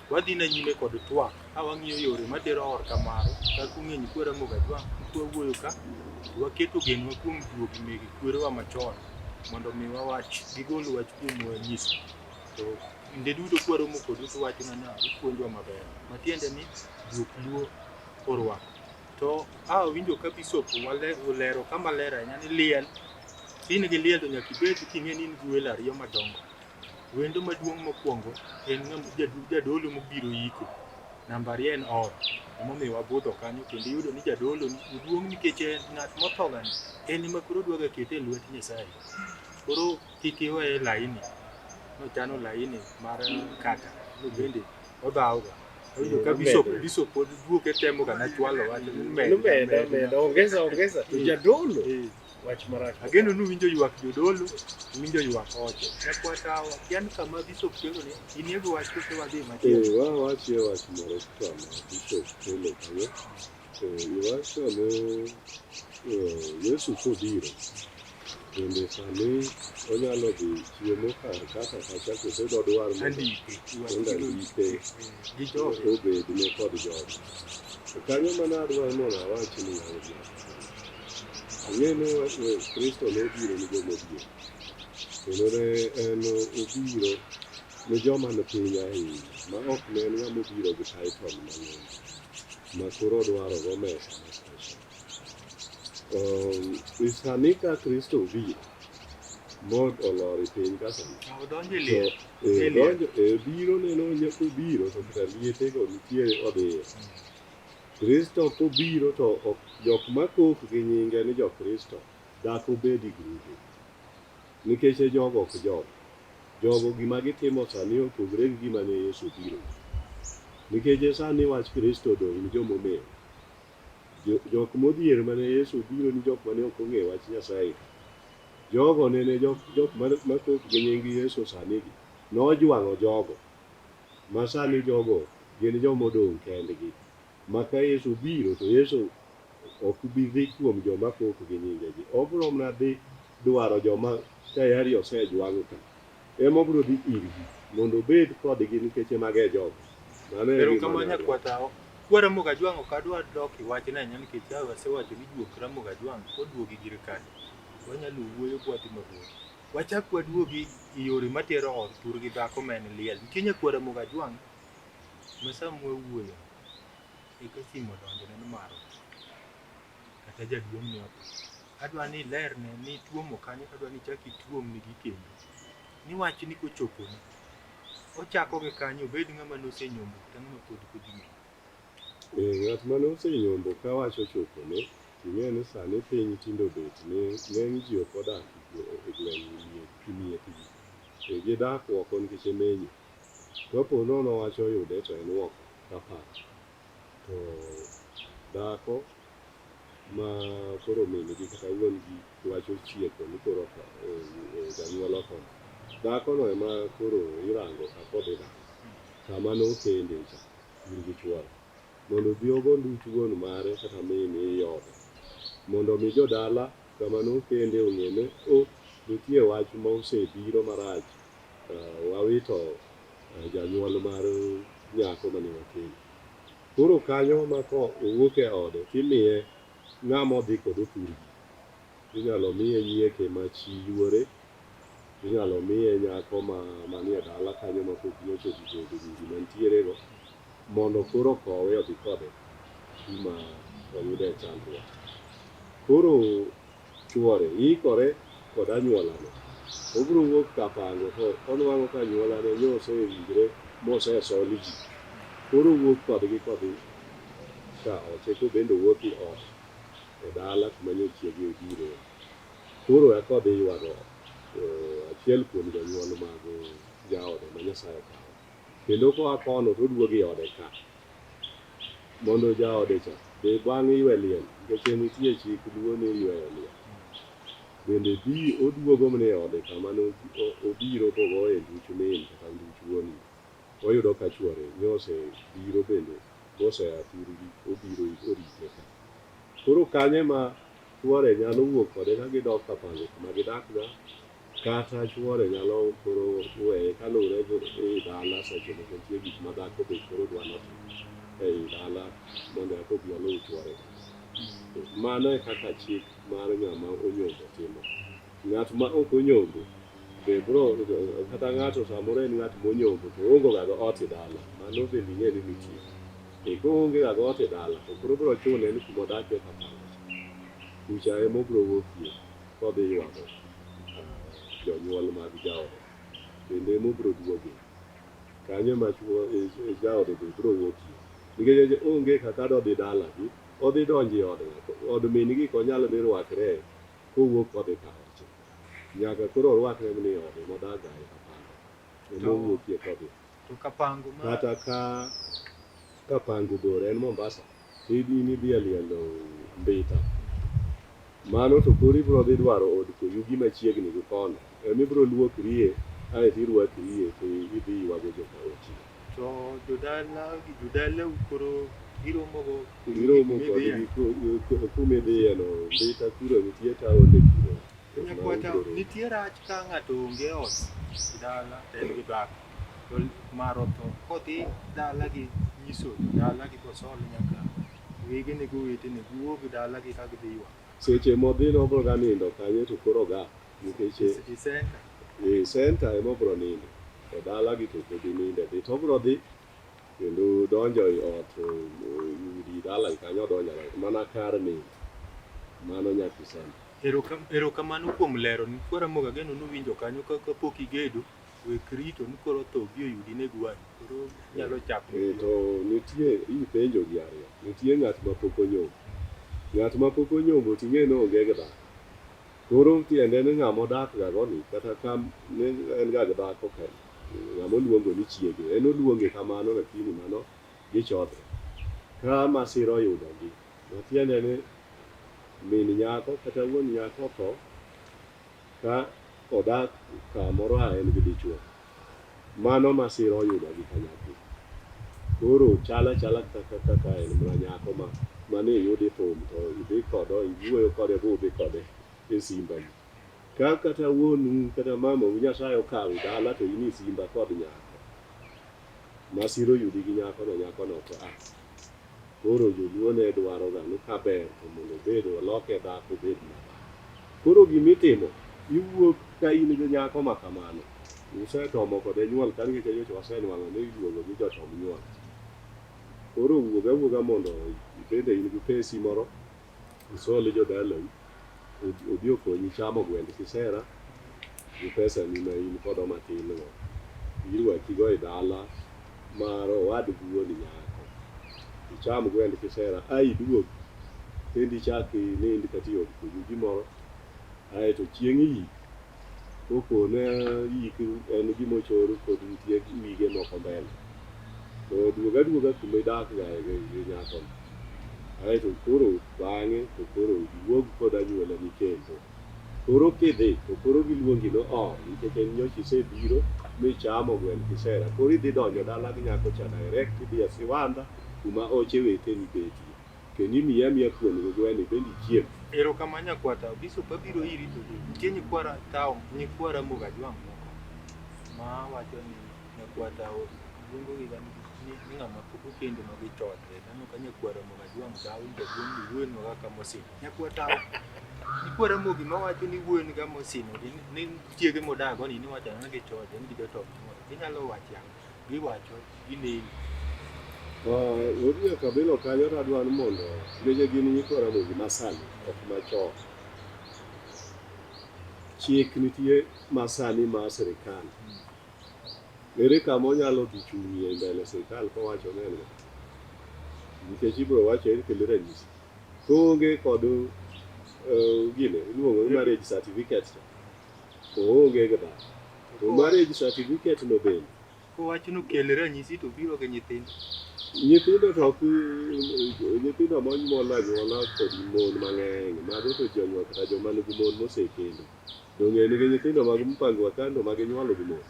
Wadhi na nyime kod twak ka wang'iyo yore matero or kamaro kaka ung'eyo nyikwa Ramogi Ajwang' kwawuoyo ka to waketo genwa kuom juogi mege kwerewa machon mondo omiwa wach gigol wach kuomwa nyiso. To kinde duto kwaromo kodu to wachona ni upuonjwa maber. Matiende ni juok Luo orwako. To awinjo ka bishop olero kama ler ahinya ni liel, ka in gi liel to nyaka ibed king'e ni in gi welo ariyo madongo. Wendo maduong' mokwongo en ng'ama jadolo mobiro yiko. Namba ariyo en ot. Emomiyo wabudho kanyo kendo iyudo ni jadolo ni oduong' nikech en ng'at motho gani en ema koro odwaga kete e lwet Nyasaye. Koro kik iweye laini. Nochano laini mar kata no bende odhawoga. Awinjo ka bishop bishop pod duoke temo ga nachwalo wacho ni med Meda, meda, ongeza, ongeza. To jadolo, Eh. wach marach. Ageno ni uwinjo ywak jodolo, uwinjo ywak oche. Nyakwatawa, kia ni kama bishop kelo ni, inego wach kose wadhi machielo. Eh, wawachie wach moro kama bishop kelo kanyo. Iwacho ni Yesu kobiro, bende sani onyalo dhi chiemo kar kaka kacha kose dodwar mondo Andike. mondo andike Gi joge. obedne kod joge. To kanyo mana adwaro mondo awach ni yaye ang'e ni Kristo nobiro ni joma odhier. Kendo ne en obiro ne joma ni piny ahinya ma ok ne en ng'ama obiro gi title mang'eny ma koro odwaro go mesa ma special. Sani ka Kristo obiro mo olor e piny ka sani Odonjo e to liel. E liel. donjo e biro neno kobiro to kata lietego nitiere odhiye. Kristo kobiro to ok jok makok gi nyinge ni jo-Kristo dak obed e grube. Nikech e jogo ok jogo. Jogo gima gitimo sani opogre gi gima ne Yesu obiro. Nikech e sani wach Kristo odong' ni joma omewo. Jok modhier mane Yesu obiro ni jok mane ok ong'eyo wach Nyasaye. Jogo nene jok, jok makok gi nying Yesu sani gi nojwang'o jogo. Ma sani jogo gin joma odong' kendgi. Ma ka Yesu obiro to Yesu ok bi dhi kuom joma kok gi nyingegi. Obiro mana dhi dwaro joma tayari osejwang' ka. Ema obiro dhi irgi mondo obed kodgi nikech mago e jogo. Mano e gima Erokamano ne adwaro. nyakwatawa. Kwa Ramogi Ajwang' ok adwa dok e wachno ahinya nikech awe asewacho ni juok Ramogi Ajwang' koduogi gir kanyo. Wanyalo wuoyo bwadhi mabor. Wachak waduogi e yore matero ot thurgi dhako ma en liel. Nitie nyakwar Ramogi Ajwang' ma sama wawuoyo eka simu odonjone ni marwa kata jaduong' ne otho. Adwa ni ilerne ni ituomo kanyo to adwa ni ichak ituomnigi kendo. Ni wachni kochoponi. Ochako gi kanyo obed ng'ama nosenyombo kata ng'ama pod kodhi nyombo. Ng'at mane osenyombo ka wach ochopone, ting'e ni sani piny tinde obet ni ng'eny ji ok odak e gweng' miechgi. Gidak oko nikech e menyo. Kapo nono wach oyude to en oko kapat. To dhako ma koro min gi kata wuon gi wach ochieko ni koro janyuol otho. Dhakono ema koro irango kaka odhi dala. Kama nokende cha ir gi chuore. Mondo obi ogo nduch wuon mare kata min ei ode. Mondo omi jodala kama nokende ong'e ni oh, nitie wach ma osebiro marach. Wawito janyuol mar nyako mane wakendo. Koro kanyo ma ko owuok e ode timiye ng'ama odhi kode thurgi. Inyalo miye nyieke ma chi yuore, inyalo miye nyako ma manie dala kanyo ma pok nyocha odhi bedo udi mantiere go mondo koro okowe odhi kode kuma oyude chandruok. Koro chuore ikore kod anyuolane. Obiro wuok kapango to onwang'o ka anyuolane nyo osewinjre mosesol ji. Koro owuok kodgi kodhi ka ot eka obende owuok e ot e dala kuma nyo chiege obire. Koro eka odhi ywago achiel kuom jonyuol mag jaode ma Nyasaye okawo. Kendo koa kono to oduogo e ode ka mondo jaode cha be bang' ywe liel nikech nitie chik luo ni yweyo liel bende bi oduogo mana e ode kama ne obiro kogoye nduch min kata nduch wuon oyudo ka chuore nyosebiro bende mosea thurgi obiro orite ka. Koro kanyo ema chuore nyalo wuok kode ka gidok kapango kuma gidak ga kata chuore nyalo koro weye kaluwore gi ei dala seche moko nitie gik ma dhako be koro dwa notim ei dala mondo eka obi oluw chuore. Mano e kaka chik mar ng'ama onyombo timo. Ng'at ma ok onyombo be bro kata ng'ato samoro en ng'at monyombo to oonge ga gi ot e dala mano bende ing'e ni nitie. E koonge ga gi ot e dala to koro bro chune ni kuma odakie kapango cha kucha ema obro wuokie kodhi ywago jonyuol mag jaode bende ema obro duoge kanyo ema jaode be bro wuokie nikech onge kaka dodhi dalagi odhi donjo e od ng'ato od min gi ok onyal dhi rwakre kowuok kodhi ka ot nyaka koro orwakre mana e ode modaga e kapango ema owuokie kodhi To kapango ma kata ka kapango bor en Mombasa to in idhi e lielo Mbita mano to koro ibiro dhi dwaro od koyugi machiegni gi kono ema ibiro luokrie aeto irwakrie to idhi ywago joka oti to jodala gi jodalau koro giromo go giromo kodgi kuma idhiye no Mbita kuro nitie taonde kuro Nyakwata nitie rach ka ng'ato onge ot e dala to en gi dhako to mar otho kodhi dala gi nyiso jodala gi bosol nyaka wegene gi owetene giwuog dala gi ka gidhi ywak. Seche modhi no obro ga nindo kanye to koro ga nikech E center. e center ema obro nindo to dala gi to ok obi ninde dhi to obro dhi kendo donjo e ot udi dala kanyo odonjo mana kar nindo mano nyaka e center. Erokamano kuom lero ni kwara Ramogi ageno nuwinjo kanyo ka kapok igedo wek rito ni koro tho obi oyudi neg wang'i koro nyalo chako To nitie ipenjo gi ariyo nitie ng'at ma pok onyombo ng'at ma pok onyombo ting'e ni onge gi dhako koro tiende ni ng'ama odak ga go ni kata ka ne en ga gi dhako kende ng'ama oluongo ni chiege en oluonge kamano lakini mano gichodhre ka masira oyudogi matiende ni min nyako kata wuon nyako otho ka odak kamoro a en gi dichuo mano masira oyudogi kanyakla koro chal achala kaka kaka en mana nyako ma mane iyudo e thum to idhi kode iwuoyo kode budhi kode e simbani ka kata wuonu kata mamau Nyasaye okawi dala to in e simba kod nyako masira oyudi gi nyakono nyakono otho ah koro joluo ne dwaro ga ni kaber to mondo obed oloke dhako obed madhako koro gimitimo iwuok ka in gi nyako ma kamano usetomo kode nyuol ka nikech nyocha wasenwang'o ni iluongo gi jotom nyuol koro wuog awuoga mondo ibende in gi pesi moro isol jodalau obi okonyi chamo gwend kisera gi pesa ni ma in kodo matin go. Irwakigo e dala mar owad wuon nyako. Icham gwend kisera a iduog kendo ichak inind kata e od kuyugi moro. Aeto chieng' yik kokone yik en gima ochor pod nitie wige moko mbele. To duog aduoga kuma idak ga gi nyakono. Aeto koro bang'e to koro iwuog kod anyuolani kendo. Koro kidhi to koro giluongi ni or nikech en nyocha isebiro michamo gwend kisera. Koro idhi donjo dala gi nyako cha direct idhi e siwandha kuma oche weteni betie. Kendo imiyi amiya kuon gi gweno ibende ichiem. Erokamano nyakwata, Bishop abiro iri to nitie nyikwa Ratao, nyikwa Ramogi Ajwang' moko ma wacho ni nyakwata luongogi ga ni ng'ama pok okendo ma gichodre. Aneno ka nyakwa Ramogi Ajwang' dhawo ni jaduong' ni wuoyonwa kaka mosino. Nyakwa Tao, nyikwa Ramogi mawacho ni wuoyoni ga mosino ni chiege modago ni niwacho ni gichodre ni gijotong' moro. Ginyalo wacho ang'o? Giwacho gineni. Wuod Nyakabilo kanyo to adwa ni mondo nikech gin nyikwa Ramogi masani ok machon. Chik nitie masani mar sirikal. Ere kama onyalo dhi chung'ie e mbele sirikal kowacho ni en ng'a? Nikech ibiro wacho ni kelo ranyisi. Koonge kod gine iluongo ni marriage certificate cha. Oonge gi dhako. To marriage certificate no bende Kowacho ni okel ranyisi to biro gi nyithindo. Nyithindo to ok nyithindo monyuol anyuola kod mon mang'eny mago to ji onyuol kata joma nigi mon mosekendo. Donge nigi nyithindo mag mpango wa kando ma ginyuolo gi mon.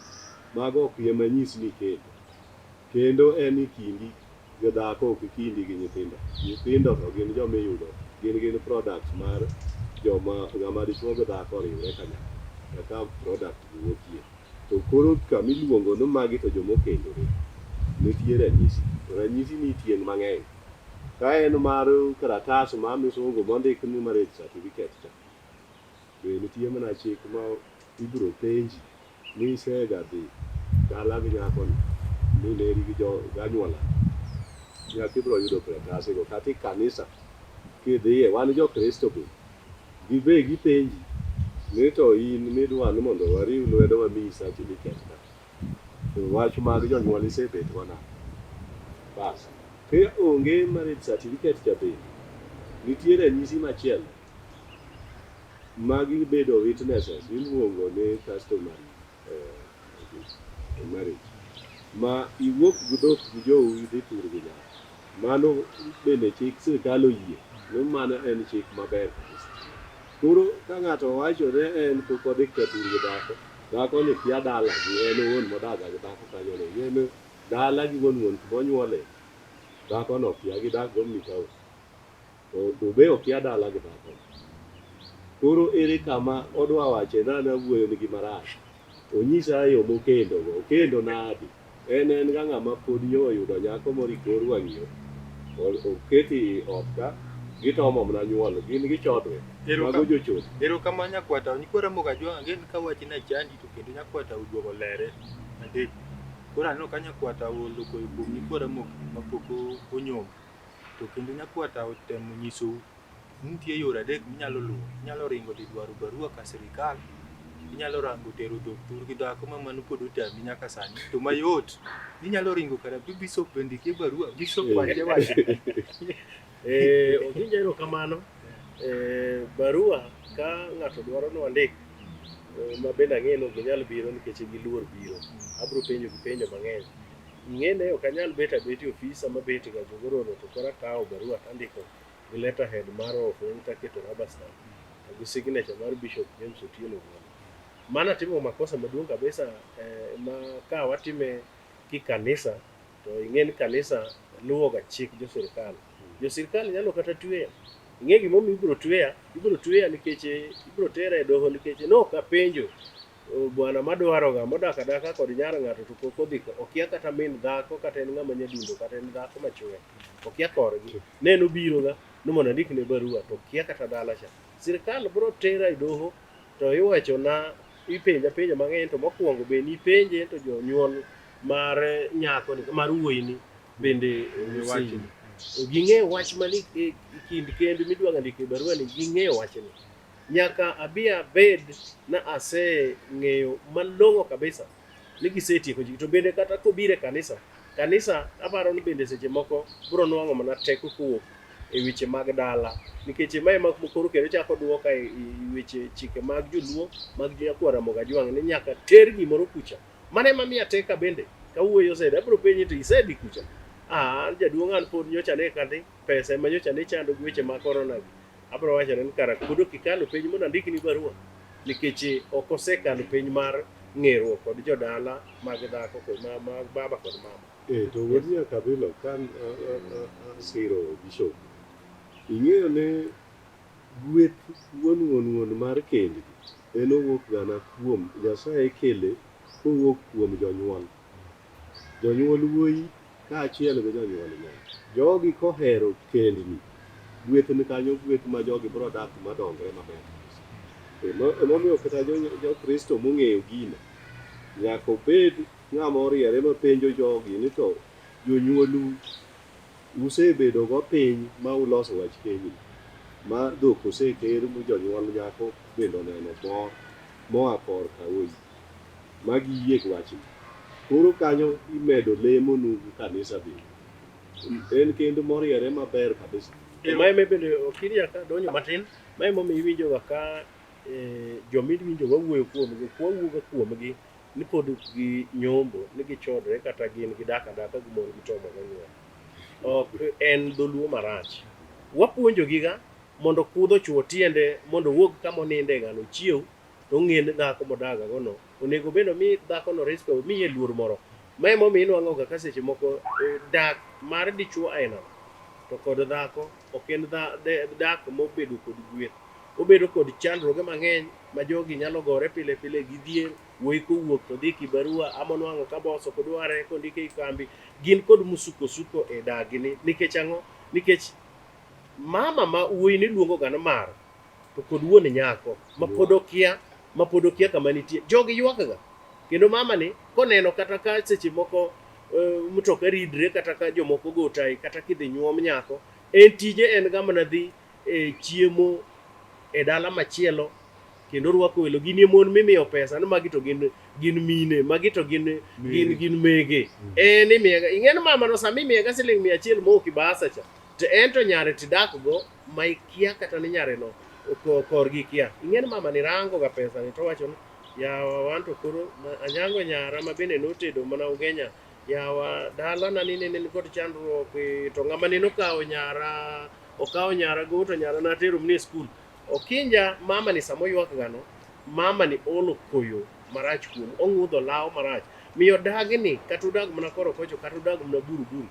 Mago ok ema nyis ni ikendo. Kendo en e kindi gi dhako ok kindi gi nyithindo. Nyithindo to gin joma iyudo gin gin product mar joma ng'ama dichuo gi dhako oriwre kanyakla. Kaka product gi wuokie. To koro kama iluongo ni magi to joma okendore, nitie ranyisi. To ranyisi ni tieng' mang'eny. Ka en mar karatas ma misungu mondik ni marriage certificate cha, be nitie mana chik ma ibiro penji ni isega dhi dala gi nyakoni mineri gi jo gi anyuolani. Nyaka ibiro yudo karatase go. Kata e kanisa kidhiye, wan jo Kristo be Gibe gipenji ni to in midwa ni mondo wariw lwedo wamiyi certificate ka. To wach mag jonyuol isebet go nade? Bas. Ka onge marriage certificate cha bende, nitie ranyisi machielo ma gibedo witnesses iluongo ni customary marriage ma iwuok gi dhok gi jou idhi thur gi nyako. Mano bende chik sirkal oyie ni mano en chik maber kabisa. Koro ka ng'ato wacho ni en pok odhi ka thur gi dhako, dhako ni kia dala gi en owuon modaga gi dhako kanyo no, ing'e ni dala gi wuon wuon kuma onyuole, dhako no kia gidak go Mitawa. To be okia dala gi dhako. Koro ere kama odwa wache na nawuoyo nigi marach. Onyisa yo mokendo go. Okendo nadi? En en ga ng'ama pod nyo oyudo nyako moro e kor wang' yo. Oketi ot ka gitomo mana nyuol. Gin gichodre. Mago jochode. Erokamano nyakwata. Nyikwa Ramogi Ajwang' ang'e ni ka wachni achandi to kendo nyakwata oduogo lere adek. Koro aneno ka nyakwata oloko e kuom nyikwa Ramogi mapok onyombo. To kendo nyakwata otemo nyisou ni nitie yore adek minyalo luwo. Inyalo ringo dhi dwaro barua ka sirikal, inyalo rango tero dhok thur gi dhako ma mano pod otami nyaka sani. To mayot, inyalo ringo kara bi bishop be ndikie barua, bishop wache wache. Oginja erokamano. Barua ka ng'ato dwaro ni wandik ma bende ang'e ni ok ginyal biro nikech giluor biro. Abiro penjo gi penjo mang'eny. Ing'e ni ok anyal bet abet e ofis sama abet ga jogororo to koro akawo barua to andiko gi letterhead mar ofweny to aketo rubber stamp to gi signature mar Bishop James Otieno Ogola. Mano atimo makosa maduong' kabisa ma ka watime ki kanisa to ing'e ni kanisa luwo ga chik jo sirkal. Jo sirkal nyalo kata tweya. Ing'e gimomiyo ibiro tweya? Ibiro tweya nikech ibiro tera e doho nikech nok apenjo bwana madwaroga modak adaka kod nyar ng'ato to pok odhi okia kata min dhako kata en ng'ama nyadundo kata en dhako machwe okia korgi ne en obiroga ni mondo andikne barua to okia kata dala cha sirkal biro tera e doho to iwachona ipenja penjo mang'eny to mokwongo be nipenje to jonyuol mar nyako ni mar wuoyini bende Wachni. ging'eyo wach mani e kind kend midwa ndiko e barua ni ging'eyo wachni nyaka abi abed na aseng'eyo malong'o kabisa Ni gisetieko ji to bende kata kobiro e kanisa, kanisa aparo ni bende seche moko biro nwang'o mana teko kowuok e weche mag dala nikech mae ema koro kendo chako duoka e weche chike mag joluo mag nyakwar Ramogi Ajwang' ni nyaka ter gimoro kucha. Mano ema miya teka bende kawuoyo oseda abiro penji to isedhi kucha? Ah, an jaduong' an pod nyocha ne kadhi pesa ema nyocha ne chando gi weche mag corona gi. Abiro wacho ni kara pod ok ikalo penj mondo andikni barua nikech ok osekalo penj mar ng'eruok kod jodala mag dhako kod mag baba kod mama. Eh, to wuod Nyakabilo ka asiro bishop, ing'eyo ni gweth wuon wuon wuon mar kendgi en owuok gana kuom Nyasaye kele kowuok kuom jonyuol. Jonyuol wuoyi kaachiel gi jonyuol nyako. Jogi kohero kendni, gweth ni kanyo gweth ma jogi biro dak madongre maber kabisa. Emomiyo kata jo-Kristo mong'eyo gino nyaka obed ng'ama oriere mapenjo jogi ni to jonyuolu usebedo go piny ma uloso wach kenyni ma dhok oseter ma jonyuol nyako bende oneno mor moa korka wuoyi ma giyie gi wachni. Koro kanyo imedo lemo nu gi kanisa bende. En kend moriere maber kabisa. To mae ema bende okiria ka donjo matin, mae emomiyo iwinjoga ka joma iwinjo wawuoyo kuomgi, ok wawuoga kuomgi ni pod gi nyombo, ni gichodre kata gin gidak adaka gi mon gitomo gonyuol. Ok en dholuo marach. Wapuonjogiga mondo kudho ochwo tiende mondo owuog kama oninde ng'ano ochiew to ong'e ni dhako modagagono onego bed omi dhakono respect, omiye luor moro. Ma emomiyo inwang'o ga ka seche moko dak mar dichuo ainano to kod dhako ok en dak mobedo kod gweth. Obedo kod chandruoge mang'eny ma jogi nyalo gore pile pile gi dhier, wuoyi kowuok to dhi kibarua ama onwang'o ka boss ok odware kondike e kambi. Gin kod musukosuko e dagini. Nikech ang'o? Nikech mama ma wuoyi ni luongo ga ni mar to kod wuon nyako ma pod okia ma pod okia kama nitie. Jogi ywak ga. Kendo mama ni koneno kata ka seche moko mtoka ridre kata ka jomoko go tai kata kidhi nyuom nyako, en tije en ga mana dhi e chiemo e dala machielo kendo rwako welo. Gin e mon mimiyo pesa ni magi to gin gin mine, magi to gin gin gin mege. En imiyega, ing'e ni mama no sama imiyega siling 100 mok ibasa cha, to en to nyare tidak go ma ikia kata ni nyare no korgi kia. Ing'e ni mama ni rango ga pesa ni to wacho ni yawa wan to koro anyango nyara ma bende notedo mana ugenya yawa dala na ni nene kod chandruok to ng'ama nene okawo nyara okawo nyara go to nyara natero mne skul. Okinja mama ni sama oywak gano, mama ni olo koyo marach kuom, ong'udho law marach. Miyo dagni kata udag mana koro kocho kata udag mana buru buru,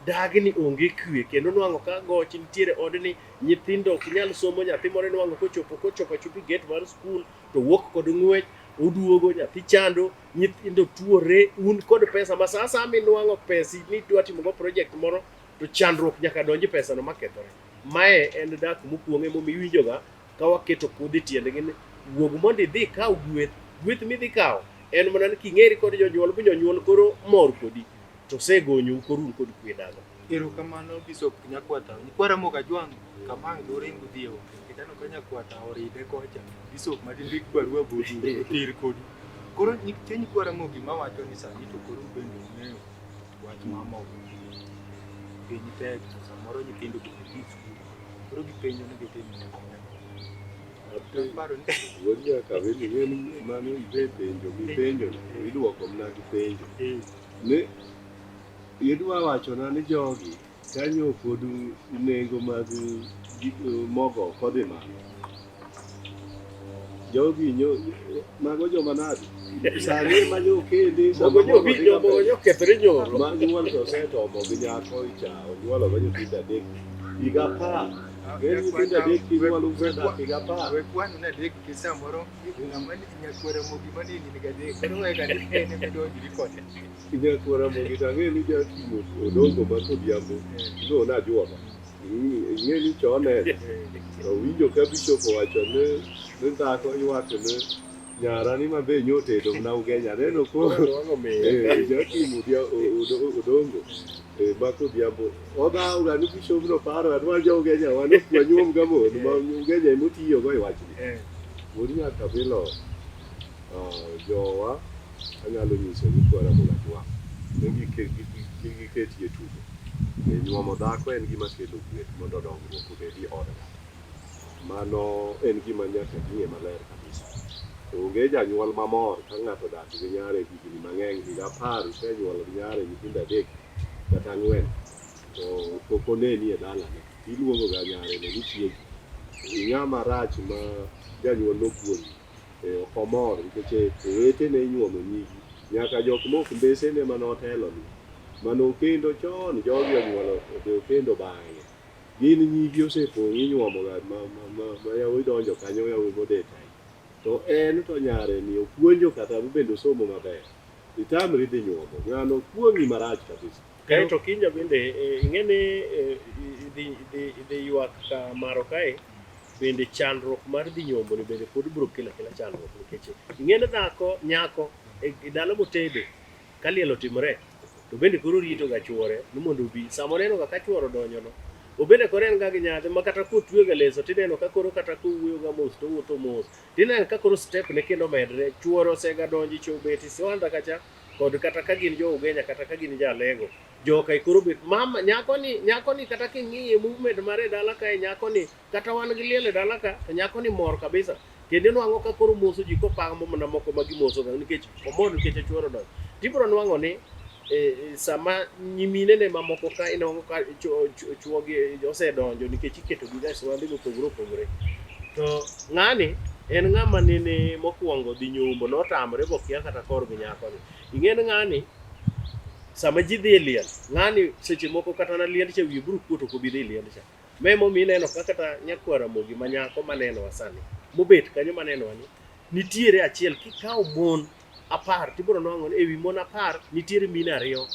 dagni onge kwe kendo nwang'o ka goch nitiere odni, nyithindo ok nyal somo, nyathi moro nwang'o kochopo kochopo achopa e gate mar skul to wuok kod ng'wech, oduogo nyathi chando, nyithindo tuore, un kod pesa ma sa asaya minwang'o pesi ni idwa timogo project moro to chandruok nyaka donj e pesano makethore. Mae en dak mokuong' emomiyo iwinjoga ka waketo kudho e tiendgi ni wuog mondo idhi ikaw gweth. Gweth midhi kawo en mana ni king'eri kod jonyuol bu jonyuol koro mor kodi to osegonyou koro un kod kwe dala. Erokamano Bishop Nyakwata. Nyikwa Ramogi Ajwang' kama ang' during udhi e onge. Nikech aneno ka Nyakwata oride kocha. Bishop ma dindik barua bodu otir kodu. Koro nitie nyikwa Ramogi mawacho ni sani to koro bende ung'eyo wach mamoko. Piny tek to samoro nyithindo bende dhi skul. Koro gipenjo ni gitim nade. Aparo ni Wuod Nyakabili ing'e ni mano isepenjo mipenjo iduoko mana gi penjo. Ni idwa wachona ni jogi kanyo pod nengo mag mogo ok odhi malo. Jogi nyo mago joma nade? Sani ema nyo kende sama Mogo nyo mogo dhi mogo maber. nyo kethre nyoro. Ma nyuol to osetomo gi nyako icha onyuolo go nyithindo adek higa 10. Ng'eny nyithindo adek kinyuolo usedak higa 10. We kwano ni adek nikech samoro ng'ama nyakwar Ramogi maneni nigi adek. Koro we ka ni en ema idonjri kode. Nyakwar Ramogi to ang'e ni jatimo odongo ma kodhiambo no najuoga. Ing'e ni chon en to winjo ka bishop owacho ni ni dhako ywak ni nyara ni mabe nyotedo mana ugenya aneno koro jatimo odongo ma kodhiambo odhawo ga ni bishop no paro adwa jo ugenya wan ok wanyuom ga mon ma ugenya emotiyogo e wachni. Wuod Nyakabilo jowa Anyalo nyiso nyikwa Ramogi Ajwang' ni kik giketie tugo. Nyuomo dhako en gima kelo gweth mondo dongruok obedi e od ng'ato. Mano en gima nyaka ging'e maler kabisa. Onge janyuol mamor ka ng'ato odak gi nyare higni mang'eny, higa 10 osenyuolo gi nyare nyithindo 3 kata 4 to pok oneni e dalane. Iluongo ga nyare no ni chiegi. Ing'ama rach ma janyuol nokuong'i. Ok omor nikech owetene inyuomo nyigi. Nyaka jok mok mbesene mane oteloni manokendo chon jogi onyuolo odhi okendo bang'e. Gin nyigi osepong' inyuomo ga ma yawuoyi donjo kanyo yawuoyi modet ahinya. To en to nyare ni opuonjo kata bende osomo maber. Itamri dhi nyuomo. Ng'ano kuong'i marach kabisa. Kaeto kinja bende ing'e ni dhi ywak ka maro kae bende chandruok mar dhi nyombo ni bende pod biro kelo akela chandruok nikech ing'e ni dhako nyako e dala motede ka liel otimore to bende koro rito ga chuore ni mondo obi sama oneno ga ka chuore odonjo no obende koro en ga gi nyadhi ma kata kotweyo ga leso tineno ka koro kata kowuoyo ga mos to owuotho mos tineno ka koro step ne kendo medre chuore osega donjo icho obet isiwanda kacha kod kata ka gin jo Ugenya kata ka gin jo Alego joka koro bet mama nyako ni nyako ni kata king'iye movement mare e dala kae nyako ni kata wan gi liel e dala ka to nyako ni mor kabisa kendo inwang'o ka koro moso ji kopamo mana moko ma gimoso ga nikech omor nikech chuore odonjo tibiro nwang'o ni sama nyiminene mamoko ka inwang'o ka chuogi osedonjo nikech iketo gi ga e swande mopogore opogore to ng'ani en ng'ama nene mokwongo dhi nyombo notamre bokia kata korgi nyakoni ing'e ni ng'ani sama ji dhi e liel ng'ani seche moko kata na liend cha wiye biro kuot ok obi dhi e liend cha ma emomiyo ineno ka kata nyakwar Ramogi ma nyako manenowa sani mobet kanyo manenowa ni nitiere achiel kikawo mon 10 tibiro nwang'o ni ewi mon 10 nitiere mine 2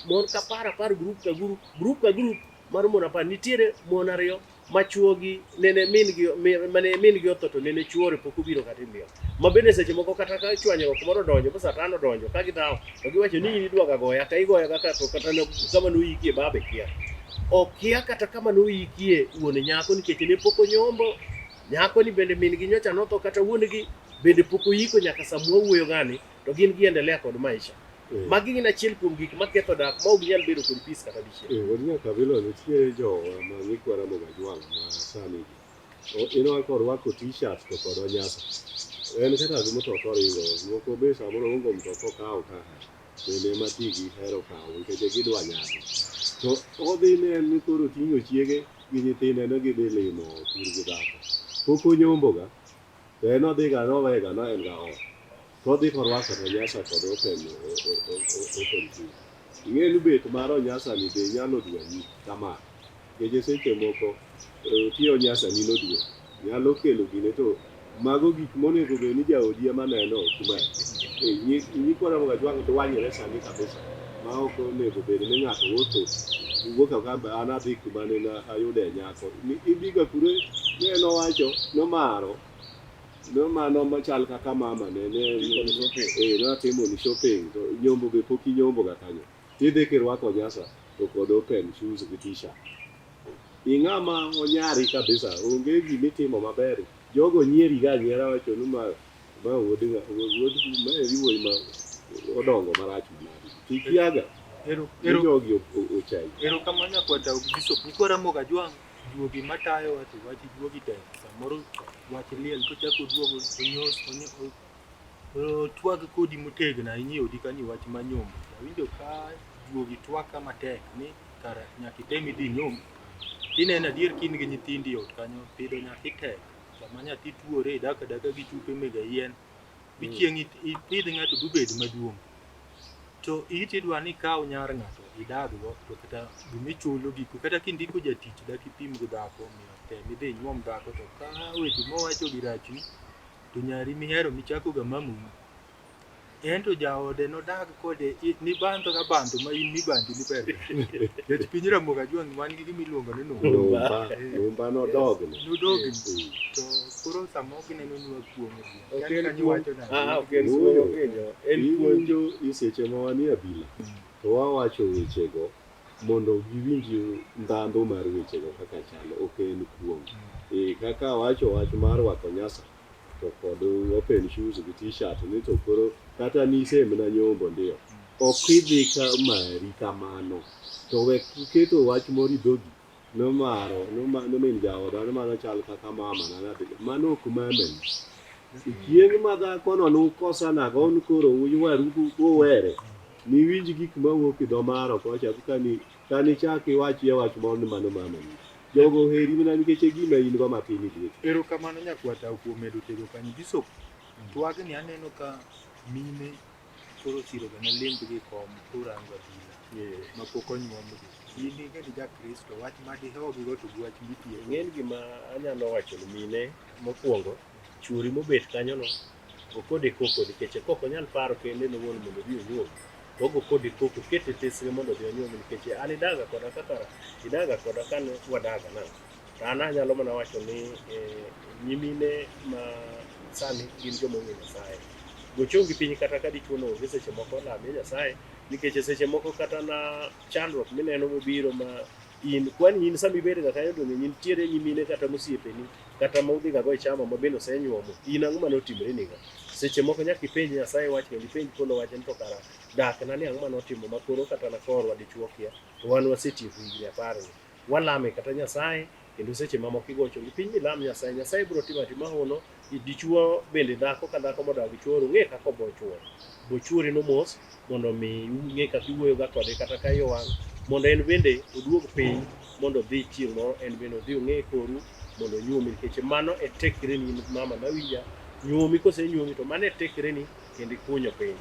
mon ka 10 10 grup ka grup grup ka grup mar mon 10 nitiere mon 2 ma chuogi nene min gi mane min gi otho to nene chuore pok obiro kata e liel ma bende seche moko kata ka chwanyruok moro odonjo ba satan odonjo ka gidhawo to giwacho ni in idwaga goya ka igoya kaka to kata kama noyikie babe kia okia kata kama noyikie wuon nyako nikech ne pok onyombo nyako ni bende min gi nyocha notho kata wuon gi bende pok oyiko nyaka sama wawuoyo gani to gin giendelea kod maisha. Magi gin achiel kuom gik maketho dak ma ok nyal bedo kod peace kata dichiel. Wuod Nyakabilo nitiere jowa ma nyikwa Ramogi Ajwang' ma sani gi. Ineno ka orwako t-shirt to kod onyasa. En kata gi mtoka oringo, moko be samoro ongo mtoka okawo ka bende ema ti gihero kawo nikech gidwa nyasi. To odhi ne en ni koro oting'o chiege gi nyithinde ne gidhi limo thurgi dhako. Pok onyomboga, to en odhiga nowega no en ga ot. To odhi korwako onyasa kod open shoe. Ing'e ni bet mar onyasa ni be nyalo dwanyi kama. Nikech seche moko tie onyasa ni nodwe. Nyalo kelo gine to mago gik monego bed ni jaodi ema neno kuma. Nyikwa Ramogi Ajwang' dwanyore sani kabisa. Ma ok onego bed ni ng'ato wuotho wuok ka an adhi kuma ne ayude nyako. Idhiga kure ne nowacho nomaro no mano machal kaka mama ne natimo ni shopping to nyombo be pok inyombo ga kanyo. Tidhi kirwako onyasa to kod open shoes gi t-shirt. Ing'ama onyari kabisa, onge gimitimo maber. Jogo nyieri ga anyiera wacho ni ma wuod ma eri wuoyi ma odongo marach manade. Tikiaga ni jogi ochayi. Erokamano nyakwar Bishop. Nyikwa Ramogi Ajwang' juogi matayowa to wach juogi tek. Samoro wach liel kochako oduogo onyos otwag kodi motegno ahinya e odi kanyo wach mar nyombo. Awinjo ka juogi twak ka matek ni kara nyaka item idhi inyomb. Tineno adier ka in gi nyithindi e ot kanyo pidho nyathi tek. Sama nyathi tuore idak adaka gi chupe mege yien. Bi chieng' ipidh ng'ato bobed maduong'. To iti idwa ni ikaw nyar ng'ato idag go to kata gimichulo giku kata kindiko jatich dak ipim gi dhako omiyo tem idhi inyuom dhako to ka weche mowacho gi rachni to nyari mihero michako ga mamou en to jaode nodag kode nibandho ka bandho ma in mibandhi ni ber. Nikech piny Ramogi Ajwang' wan gi gima iluongo ni numba. Numba nodogni. Nodogni. To koro samoro gineno ni wakuong'o ji. Ok Kiani en kanyo kuong'. wacho nade? Ah, ok en kuong' okinyo. En puonj. Iwinjo i seche ma wanie abila to wawacho wechego mondo giwinj ndhandhu mar wechego kaka chalo, ok en kuong'. Kaka awacho wach mar rwako nyasa, to kod open shoes gi t-shirt ni to koro kata nise mana nyombo ndio. Ok idhi ka mari kamano. To we keto wach moro e dhogi nomaro nomin jaoda ni mano chal kaka mama na nadhi mano ok mamani. Chieng' ma dhakono nukosanago un koro uywaru uwere niwinj gik mawuok e dho maro kocha kani kanichak iwachie wach moro ni mano mamani. Jogo oheri mana nikech e gima in go matin e lweti. Erokamano nyakwata kuom medo tego kanyo. Bishop, twagni aneno ka mine koro osiroga ne limbgi kom kurango abila mapok onyuomgi. In ing'e ni ja Kristo, wach ma dihogigo to gi wach mitieko. Ing'eni gima anyalo wacho ni mine mokwongo, chuori mobet kanyono, go kode koko nikech kok onyal paro kende en owuon mondo odhi onyuom. To ogo kode koko, okete tesre mondo odhi onyuom nikech an idaga koda kaka idaga koda kane wadaga nang'o. To an anyalo mana wacho ni nyimine ma sani gin joma ong'e Nyasaye. Go chongi piny kata ka dichuo no onge seche moko lamie Nyasaye nikech seche moko kata na chandruok mineno mobiro ma in kwani in sama ibedo ga kanyo donge nitiere nyimine kata mosiepeni kata ma udhi ga go e chama ma bende osenyuomo in ang'o mane otimore niga seche moko nyaka ipenj Nyasaye wach kendo ipenj polo wach ni to kara dak na ni ang'o mane otimo ma koro kata na korwa dichuo kia to wan wasetieko higni apar ni walame kata Nyasaye kendo seche mamoko igocho gi piny milam Nyasaye Nyasaye biro timo atima hono dichuo bende dhako ka dhako modak gi chuore ong'e kaka obo chuore bo chuori no mos mondo mi ung'e kaka iwuoyo ga kode kata ka iye owang' mondo en bende oduog piny mondo odhi chieng' moro en bende odhi ong'e koru mondo onyuomi nikech mano e tekreni in mama mawinja nyuomi kosenyuomi to mano e tekreni kendo ikunyo piny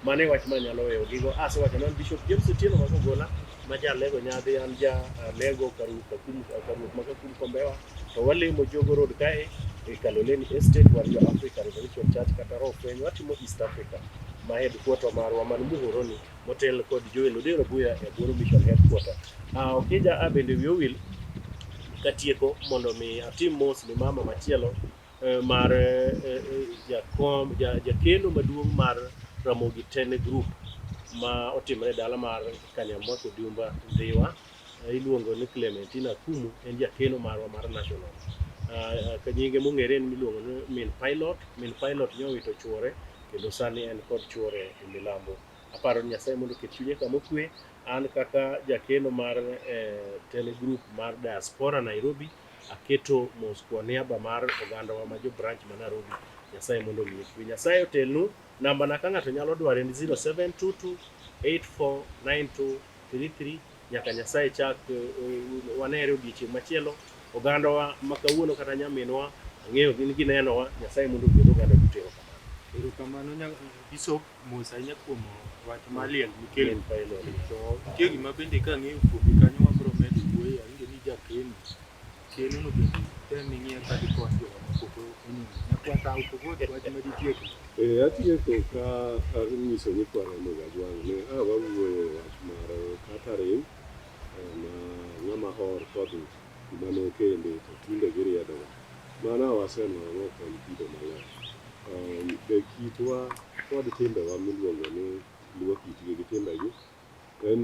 mano e wach manyalo weyo gigo asewacho nan Bishop James Otieno Makogola ma ja Alego Nyadhi an ja Alego Karum Karuoth ma Kakum Kombewa to walemo Jogo Road kae e Kaloleni Estate wan jo Africa Revolution Church kata Roho Fweny watimo East Africa ma headquarter marwa man Muhoroni motel kod Joel Odero Buya e Aboro Mission Headquarter. Okija a bende wiya owil katieko mondo mi atim mos ni mama machielo mar jakom jakeno maduong' mar Ramogi Tene Group ma otimore e dala mar Kanyamwa Kodumba Ndhiwa iluongo ni Clementina Akumu en jakeno marwa mar national. Ka nyinge mong'ere en miluongo ni Min Pilot. Min Pilot nyo owito chuore kendo sani en kod chuore e milambo. Aparo ni Nyasaye mondo oket chunye kama okwe. An kaka jakeno mar Tene Group mar Diaspora Nairobi aketo mos kwa niaba mar ogandawa ma jo branch ma Nairobi. Nyasaye mondo omiye kwe. Nyasaye otelnu. Namba na ka ng'ato nyalo dware ni 0722 849233 nyaka Nyasaye chak wanere odiechieng' machielo. Ogandawa ma kawuono kata nyaminwa ang'eyo gin ginenowa. Nyasaye mondo ogwedh oganda duto. Erokamano. Erokamano Bishop mos ahinya kuom wach mar liel mikelo. Min Pilot. To nitie gima bende kang'eyo kuomi kanyo wabiro medo wuoye awinjo ni jakeno keno no bende tem ing'iye ka dikony jowa mapok onyuomo. Nyakwata Okogot wach ma ditieko. Atieko ka anyiso nyikwa Ramogi Ajwang' ni a wawuoyo e wach mar catering ma ng'ama or kod gima nokende to tinde giriedoga. Mano wasenwang'o ni ok en kido maler. Be kitwa kod timbewa miluongo ni luo kitgi gi timbegi en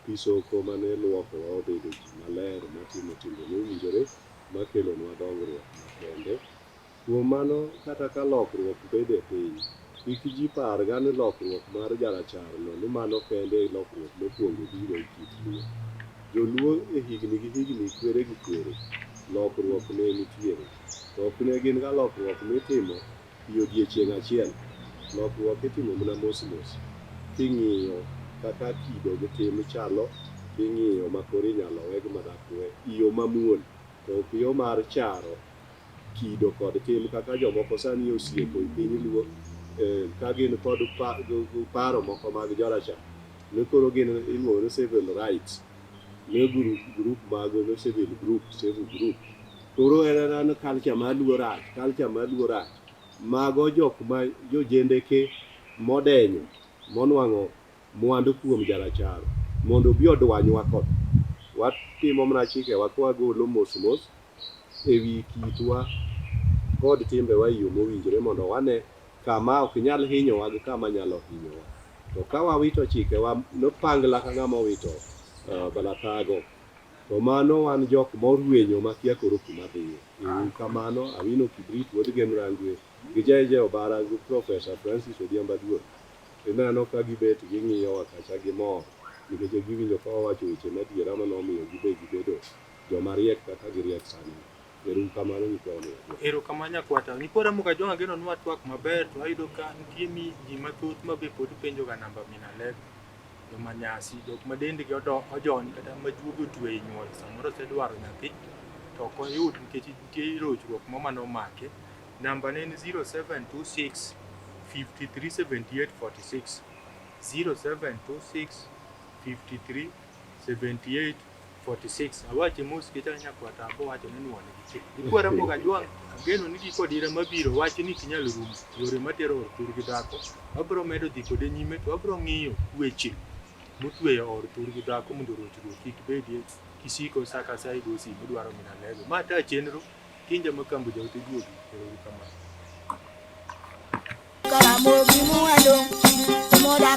pi soko mane luokowa wabedo ji maler matimo timbe mowinjore makelonwa dongruok makende. Kuom mano kata ka lokruok bedo e piny, kik ji parga ni lokruok mar jarachar no ni mano kende e lokruok mokwongo biro e kit luo. Joluo e higni gi higni kwere gi kwere lokruok ne nitiere. To ok ne gin ga lokruok mitimo e odiechieng' achiel. Lokruok itimo mana mos mos king'iyo kaka kido gi tim chalo, king'iyo ma koro inyalo we gi madak we e yo mamuol to ok yo mar charo kido kod tim kaka jomoko sani osieko e piny luo ka gin kod paro moko mag jorachar ni koro gin iluongo ni civil rights ne group mag no civil group civil group koro en ena ni culture mar luo rach culture mar luo rach mago jok ma jojendeke modenyo monwang'o mwandu kuom jarachar mondo obi odwanywa kod watimo mana chikewa kwagolo mos mos ewi kitwa kod timbewa e yo mowinjore mondo wane kama ok nyal hinyowa gi kama nyalo hinyowa. To ka wawito chikewa nopangla ka ng'ama owito balathago. To mano wan jok morwenyo makia koro kuma dhiye. Ero kamano, Awino Kibrit wuod Gem Rangwe gi JJ Obara gi Professor Francis Odhiambo Aduor. Ineno ka gibet ging'iyowa kacha gimor nikech giwinjo ka wawacho weche madiera manomiyo gibe gibedo joma riek kaka giriek sani. Ero kamano nyikwa Ramogi. Erokamano nyakwata. Nyikwa Ramogi Ajwang' ageno ni watwak maber to ayudo ka nitie mi ji mathoth ma be pod penjo ga namba min Alego. Joma nyasi, jok ma dendgi ojony kata ma juogi otwe e nyuol samoro osedwaro nyathi to ok oyud nikech nitie rochruok moro mane omake. Namba ne en 0726 53 78 46. 0726 53 78 46. Awache mos nikech an nyakwata abo wacho ni nuone gi chik. Nyikwa Ramogi Ajwang' ageno ni gi dira mabiro wach ni ok nyal rumo. Yore matero or thur gi dhako. Wabiro medo dhi kode nyime to wabiro ng'iyo weche motweyo or thur gi dhako mondo rochruok kik bedie kisiko sa ka sa igo simu idwaro min Alego. Ma ta chenro Kinja Makambo jaote juogi. Ero uru kamano. Karamogi mwadong' modak